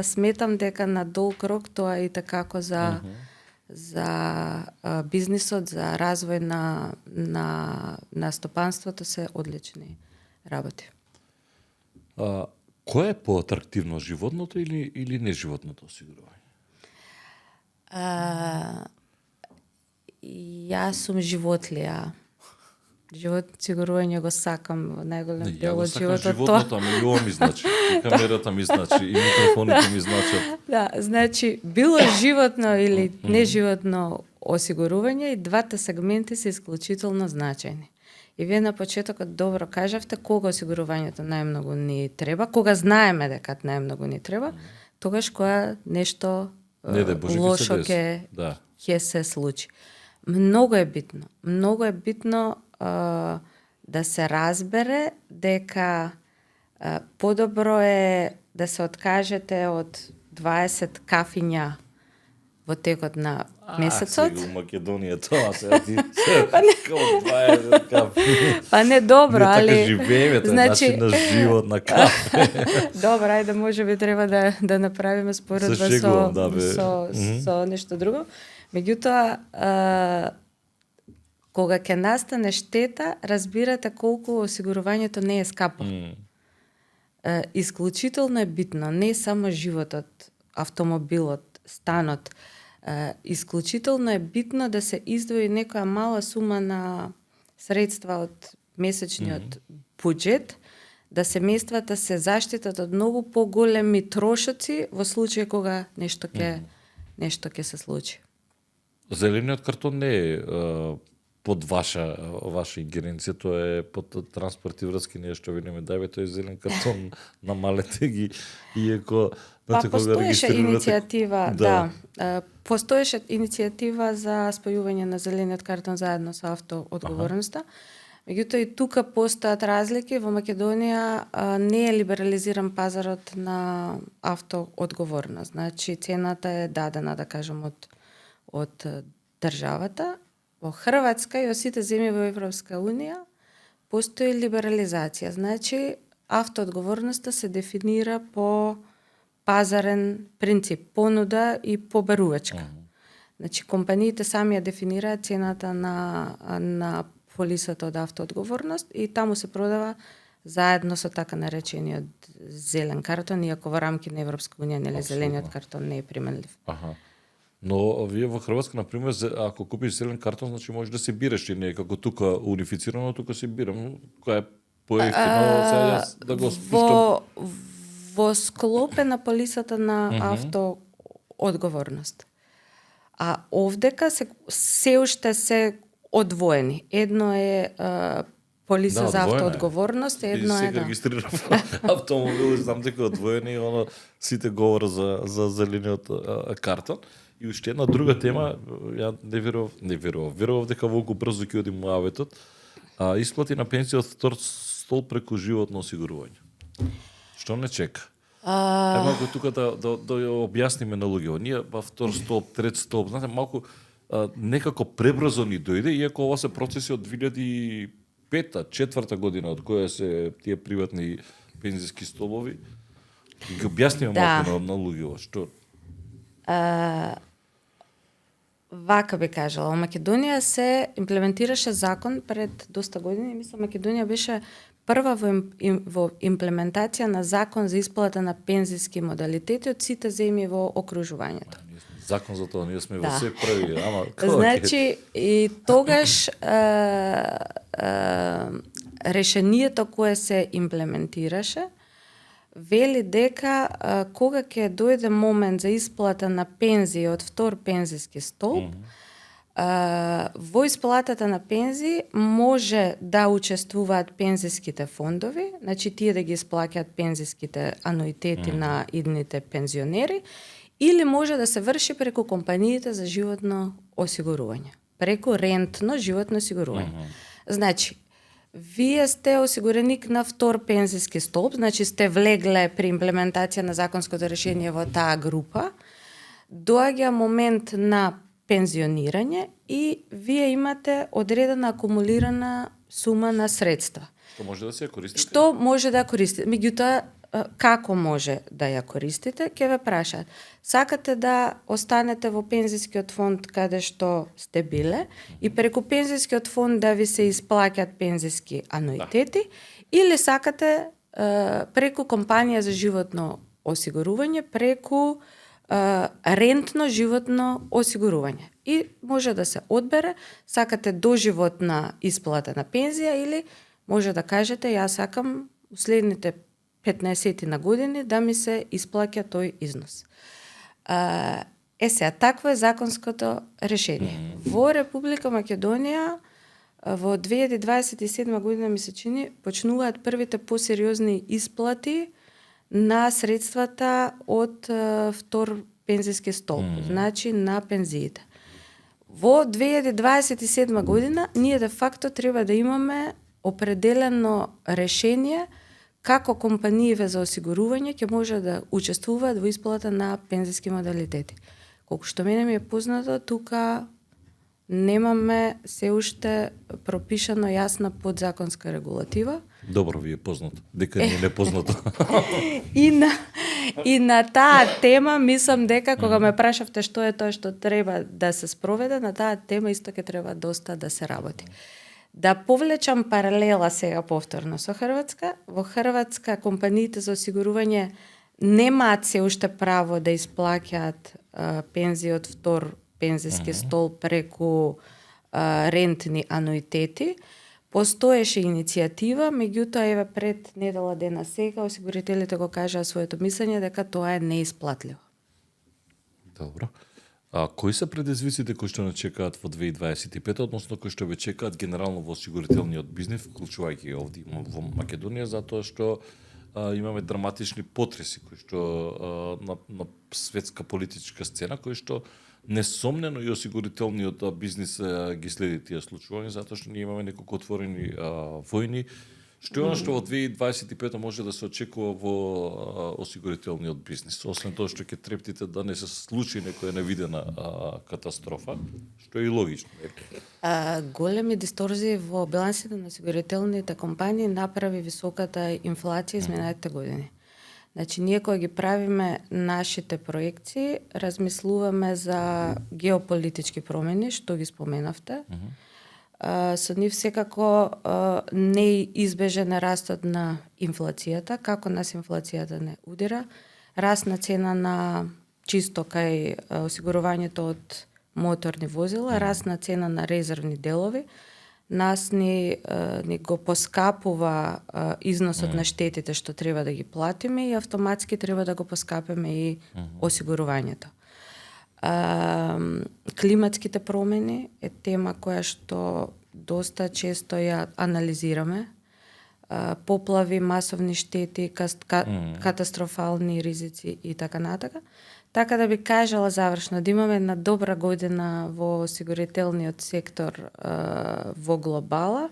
сметам дека на долг рок тоа и такако за бизнисот, за развој на стопанството се одлични работи. Кој е поатрактивно, животното или неживотното осигурување? Јас сум животлија. Живот сигурување го сакам во најголем дел од животот. Животното, ами и ова ми значи. И камерата ми значи, и микрофоните ми значат. Да, значи, било животно или неживотно осигурување, и двата сегменти се исклучително значајни. И вие на почетокот добро кажавте кога осигурувањето најмногу ни треба, кога знаеме дека најмногу ни треба, тогаш кога нешто лошо ќе се случи. Многу е битно да се разбере дека подобро е да се откажете од 20 кафиња во текот на месецот. Сега у Македонија тоа сега ти како 20 кафе. Па не добро, али така живееме, значи на живот на кафе. Добро, ајде можеби треба да направиме споредба со нешто друго. Меѓутоа, кога ќе настане штета, разбирате колку осигурувањето не е скапо. Исклучително е битно, не само животот, автомобилот, станот. Исклучително е битно да се издвои некоја мала сума на средства од месечниот буџет, да семејствата се заштитат од многу поголеми трошоци во случај кога нешто ќе се случи. Зелениот картон не е под ваша ингеренција, тоа е под транспорт и врски, ние што видиме дајбе, тој зелен картон намалете ги, иако постоеше иницијатива, постоеше иницијатива за спојување на зелениот картон заедно со автоодговорноста. Меѓутоа и тука постојат разлики. Во Македонија не е либерализиран пазарот на автоодговорност. Значи цената е дадена, да кажем, од државата. Во Хрватска и во сите земји во Европска унија постои либерализација. Значи автоодговорноста се дефинира по пазарен принцип, понуда и побарувачка. Значи компаниите сами ја дефинираат цената на полисата од автоодговорност и таму се продава заедно со така наречениот зелен картон, иако во рамки на Европска унија нели зелениот картон не е применлив. Но вие во Хрватска, например, ако купиш зелен картон, значи можеш да се бираш, и не е како тука унифицирано, тука се бирам, која е поевтино, сега јас да го спуштам. Во склопе на полисата на автоодговорност. А овдека се уште се одвоени. Едно е полиса за одвоена е. автоодговорност, едно И е сега да. регистрирав автомобил и знам дека одвоени, сите говорат за зелениот картон. И уште една друга тема, ја верував дека волку брзо ќе оди муаветот, исплати на пензија од втор стол преку животно осигурување. Што не чека? Малку тука да ја објасниме на луѓето. Ние во втор столб, трет столб, знаете, малку некако пребрзо ни дојде, иако ова се процеси од 2005-та, 4-та година, од која се тие приватни пензиски столбови. Ги објасниме малку на луѓето. Што? Вака би кажала, во Македонија се имплементираше закон пред доста години, мислам Македонија беше прва во имплементација на закон за исплата на пензиски модалитети од сите земји во окружувањето. Закон за тоа, ние сме во се први, ама Значи, и тогаш решението кое се имплементираше вели дека кога ќе дојде момент за исплата на пензија од втор пензиски столб, во исплатата на пензии може да учествуваат пензиските фондови, значи тие да ги исплаќаат пензиските ануитети на идните пензионери, или може да се врши преку компаниите за животно осигурување, преку рентно животно осигурување. Значи, вие сте осигуреник на втор пензиски столб, значи сте влегле при имплементација на законското решение во таа група, доаѓа момент на пензионирање и вие имате одредена акумулирана сума на средства. Што може да се користите? Што може да користите? Меѓутоа, како може да ја користите? Ќе ве прашаат. Сакате да останете во пензискиот фонд каде што сте биле и преку пензискиот фонд да ви се исплаќаат пензиски ануитети, или сакате преку компанија за животно осигурување, преку рентно животно осигурување. И може да се одбере, сакате доживотна исплата на пензија или може да кажете јас сакам следните 15 на години да ми се исплаќа тој износ. Сега, такво е законското решение. Во Република Македонија во 2027 година ми се чини почнуваат првите посериозни исплати на средствата од втор пензиски столб, значи на пензиите. Во 2027 година ние де факто треба да имаме определено решение како компаниите за осигурување ќе може да учествуваат во исплата на пензиски модалитети. Колку што мене ми е познато, тука немаме се уште пропишано јасна подзаконска регулатива. Добро ви е познато, дека ни е непознато. И на таа тема мислам дека кога ме прашавте што е тоа што треба да се спроведе, на таа тема исто ќе треба доста да се работи. Да повлечам паралела сега повторно со Хрватска. Во Хрватска компаниите за осигурување немаат се уште право да исплаќаат пензии од втор пензиски столб преку рентни ануитети. Постоеше иницијатива, меѓутоа еве пред недела дена сега осигурителите го кажаа своето мислење дека тоа е неисплатливо. Добро. Кои се предизвиците кои што не чекаат во 2025, односно кои што ве чекаат генерално во осигурителниот бизнис, вклучувајќи ги овде во Македонија, затоа што имаме драматични потреси кои што на светска политичка сцена, кои што несомнено и осигурителниот бизнис ги следи тие случувања, затоа што ние имаме неколку отворени војни. Што е оно што во 2025 може да се очекува во осигурителниот бизнис, освен тоа што ќе трептите да не се случи некоја невидена катастрофа, што е и логично. Големи дисторзии во билансите на осигурителните компании направи високата инфлација изминатите години. Значи, ние кога ги правиме нашите проекции, размислуваме за геополитички промени, што ги споменавте. Со нив секако не избежен растот на инфлацијата, како нас инфлацијата не удира, раст на цена на чисто кај осигурувањето од моторни возила, раст на цена на резервни делови, нас ни го поскапува износот на штетите што треба да ги платиме и автоматски треба да го поскапиме и осигурувањето. Климатските промени е тема која што доста често ја анализираме. Поплави, масовни штети, катастрофални ризици и така натака. Така да би кажала завршно, да имаме една добра година во осигурителниот сектор во глобала,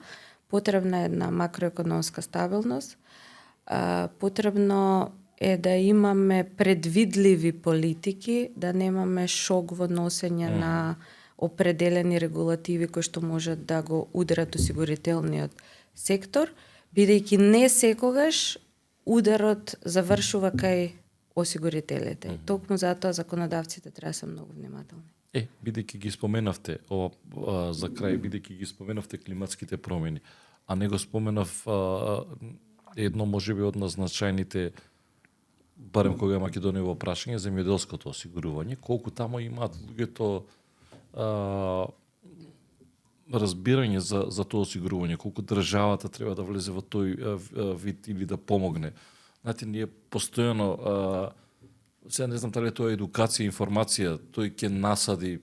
потребна е една макроекономска стабилност, потребно е да имаме предвидливи политики, да немаме шок во носење на определени регулативи кои што можат да го ударат осигурителниот сектор, бидејќи не секогаш ударот завршува кај осигурителите. Токму затоа законодавците треба да се многу внимателни. Бидејќи ги споменавте, за крај, бидејќи ги споменавте климатските промени, а не го споменав едно можеби од назначајните, барем кога е Македонијево прашање, земјоделското осигурување, колку тамо имаат луѓето разбирање за тоа осигурување, колку државата треба да влезе во тој вид или да помогне. Знаете, ние постојано, сега не знам дали тоа е едукација, информација, тој ќе насади,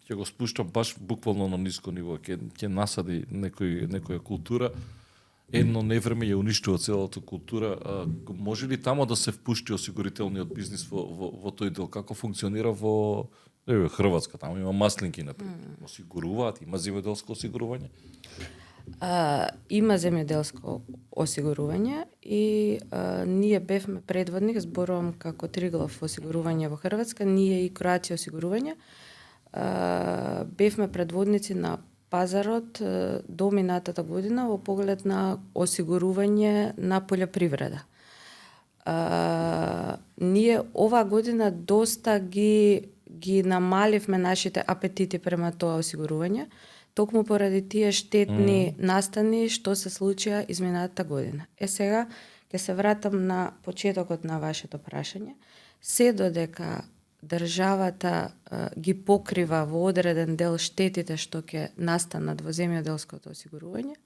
ќе го спушта баш буквално на ниско ниво, ќе насади некоја култура, едно невреме ја уништува целата култура. Може ли тамо да се впушти осигурителниот бизнис во тој дел? Како функционира во Хрватска? Тамо има маслинки, например. Осигуруваат, има земјоделско осигурување? Има земјоделско осигурување и ние бевме предводник, зборувам како Триглав осигурување во Хрватска, ние и Кроација осигурување, бевме предводници на пазарот до минатата година во поглед на осигурување на полјопривреда. Ние оваа година доста ги намаливме нашите апетити према тоа осигурување, токму поради тие штетни настани што се случија изминатата година. Сега ќе се вратам на почетокот на вашето прашање. Се додека државата ги покрива во одреден дел штетите што ќе настанат во земјоделското осигурување,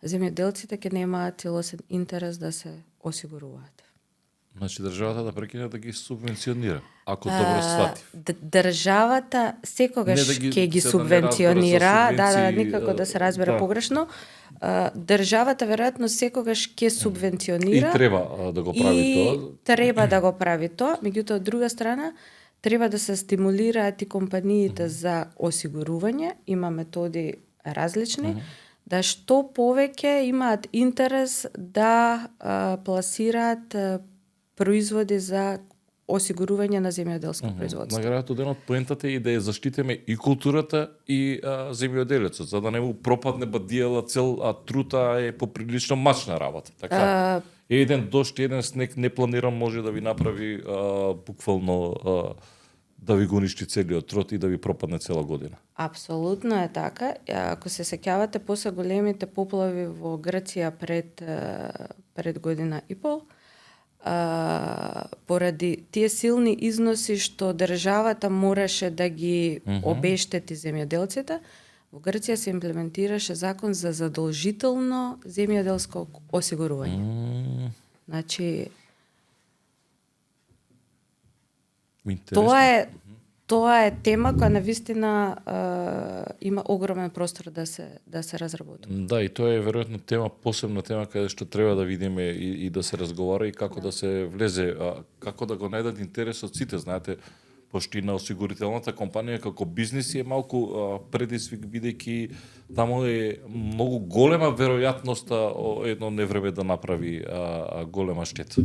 земјоделците ќе немаат целосен интерес да се осигуруваат. Значи државата да прекине да ги субвенционира, ако добро сватив. Државата секогаш ќе ги субвенционира, никако да се разбере погрешно. Државата веројатно секогаш ќе субвенционира и треба да го прави тоа. Меѓутоа од друга страна треба да се стимулираат и компаниите за осигурување, има методи различни, да што повеќе имаат интерес да пласираат производи за осигурување на земјоделско производство. На крајот денот поентата е да ја заштитиме и културата и земјоделецот, за да не му пропадне бадијала цел, а трута е поприлично мачна работа. Така. Еден дожд, еден снег непланиран може да ви направи буквално да ви го уништи целиот труд и да ви пропадне цела година. Апсолутно е така. Ако се сеќавате после големите поплави во Грција пред година и пол, поради тие силни износи што државата мораше да ги обештети земјоделците, во Грција се имплементираше закон за задолжително земјоделско осигурување. Значи, тоа е тема која навистина има огромен простор да се разработува. Да, и тоа е веројатно тема, посебна тема каде што треба да видиме и да се разговара и како да се влезе, како да го најдат интересот сите, знаете, пошто и на осигурителната компанија како бизнис е малку предизвик, бидејќи тамо е многу голема веројатноста едно невреме да направи голема штета.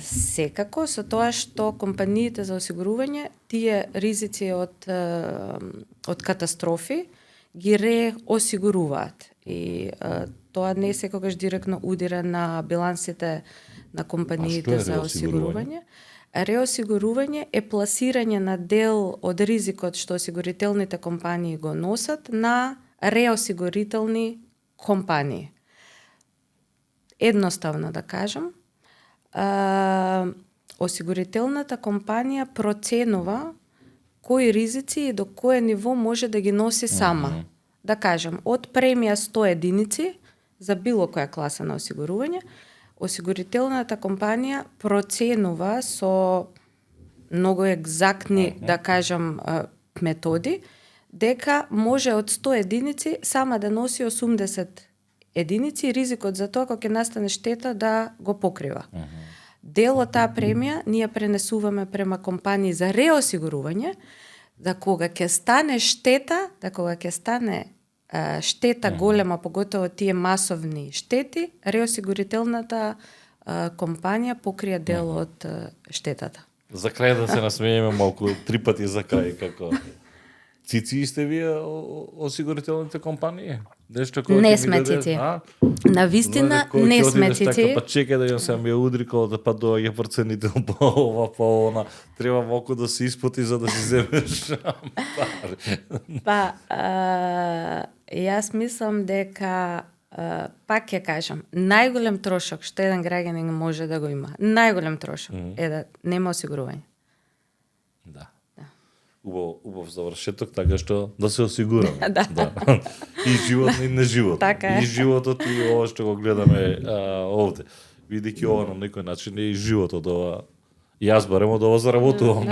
Секако, со тоа што компаниите за осигурување, тие ризици од катастрофи ги реосигуруваат. И тоа не секогаш директно удира на билансите на компаниите за осигурување. Реосигурување е пласирање на дел од ризикот што осигурителните компании го носат на реосигурителни компании. Едноставно да кажам, осигурителната компанија проценува кои ризици и до кое ниво може да ги носи сама. Да кажем, од премија 100 единици за било која класа на осигурување, осигурителната компанија проценува со многу екзактни, да кажам, методи, дека може од 100 единици сама да носи 80 единици и ризикот за тоа кога ќе настане штета да го покрива. Дел од таа премија ние пренесуваме према компании за реосигурување, да кога ќе стане штета, штета голема, поготово тие масовни штети, реосигурителната компанија покрија дел од штетата. За крај да се насмееме малку, 3 пати за крај, како цици сте вие осигурителните компании? Нешто кога Не ќе ми сме даде- цици. а? На вистина Кога не ќе сме одидеш така, цици. па чекај да ја се ми ја удри кога да па доаѓа проценител по ова, по она. Треба малку да се испоти за да си земеш пари. Па, јас мислам дека пак ќе кажам, најголем трошок што еден граѓанин може да го има, најголем трошок е да нема осигурување. Да. Убав завршеток, така што да се осигураме. Да. И животно и неживотно. Така е. И животот и ова што го гледаме овде. Бидејќи ова на некој начин е и животот ова. Јас барем од ова заработувам.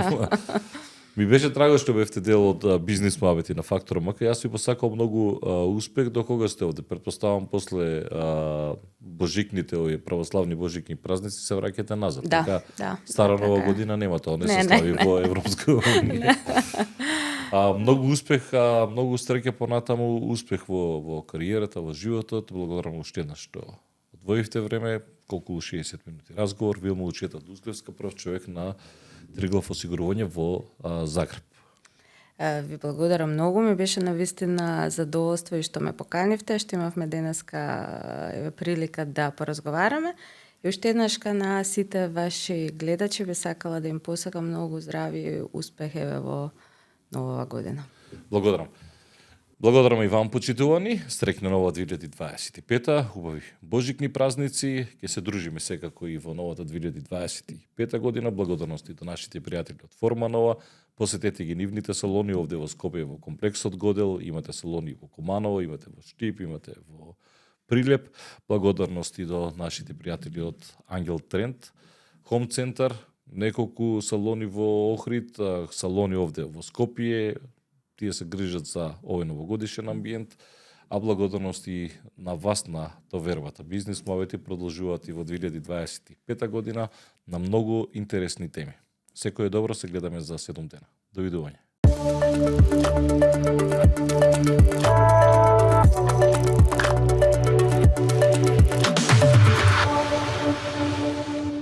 Ми беше драго што бевте дел од бизнис муабети на Фактор МК. Јас ви посакал многу успех до кога сте овде. Претпоставам после божикните, овие православни божикни празници се враќате назад. Да, така, да, Стара така Нова е. година нема тоа, не Не, се не, слави во Европска унија. Многу успех, многу среќа понатаму, успех во кариерата, во животот. Благодарам уште еднаш што одвоивте време, колку 60 минути разговор. Вилма Учета Дузглевска, прв човек на Триглав осигурување во Загреб. Ви благодарам многу, ми беше навистина задоволство и што ме поканивте, што имавме денеска прилика да поразговараме. И уште еднашка на сите ваши гледачи би сакала да им посакам многу здрави и успех еве во новава година. Благодарам. Благодарам и вам, почитувани. Среќна нова 2025-та, убави божикни празници. Ќе се дружиме секако и во новата 2025 година. Благодарности до нашите пријатели од Форма Нова. Посетете ги нивните салони овде во Скопје во комплексот Годел. Имате салони во Куманово, имате во Штип, имате во Прилеп. Благодарности до нашите пријатели од Ангел Тренд, Хом Центар, неколку салони во Охрид, салони овде во Скопје. Тие се грижат за овој новогодишен амбиент, а благодарности на вас на Довербата. Бизнис муабети продолжуваат и во 2025 година на многу интересни теми. Секој е добро, се гледаме за 7 дена. Довидување.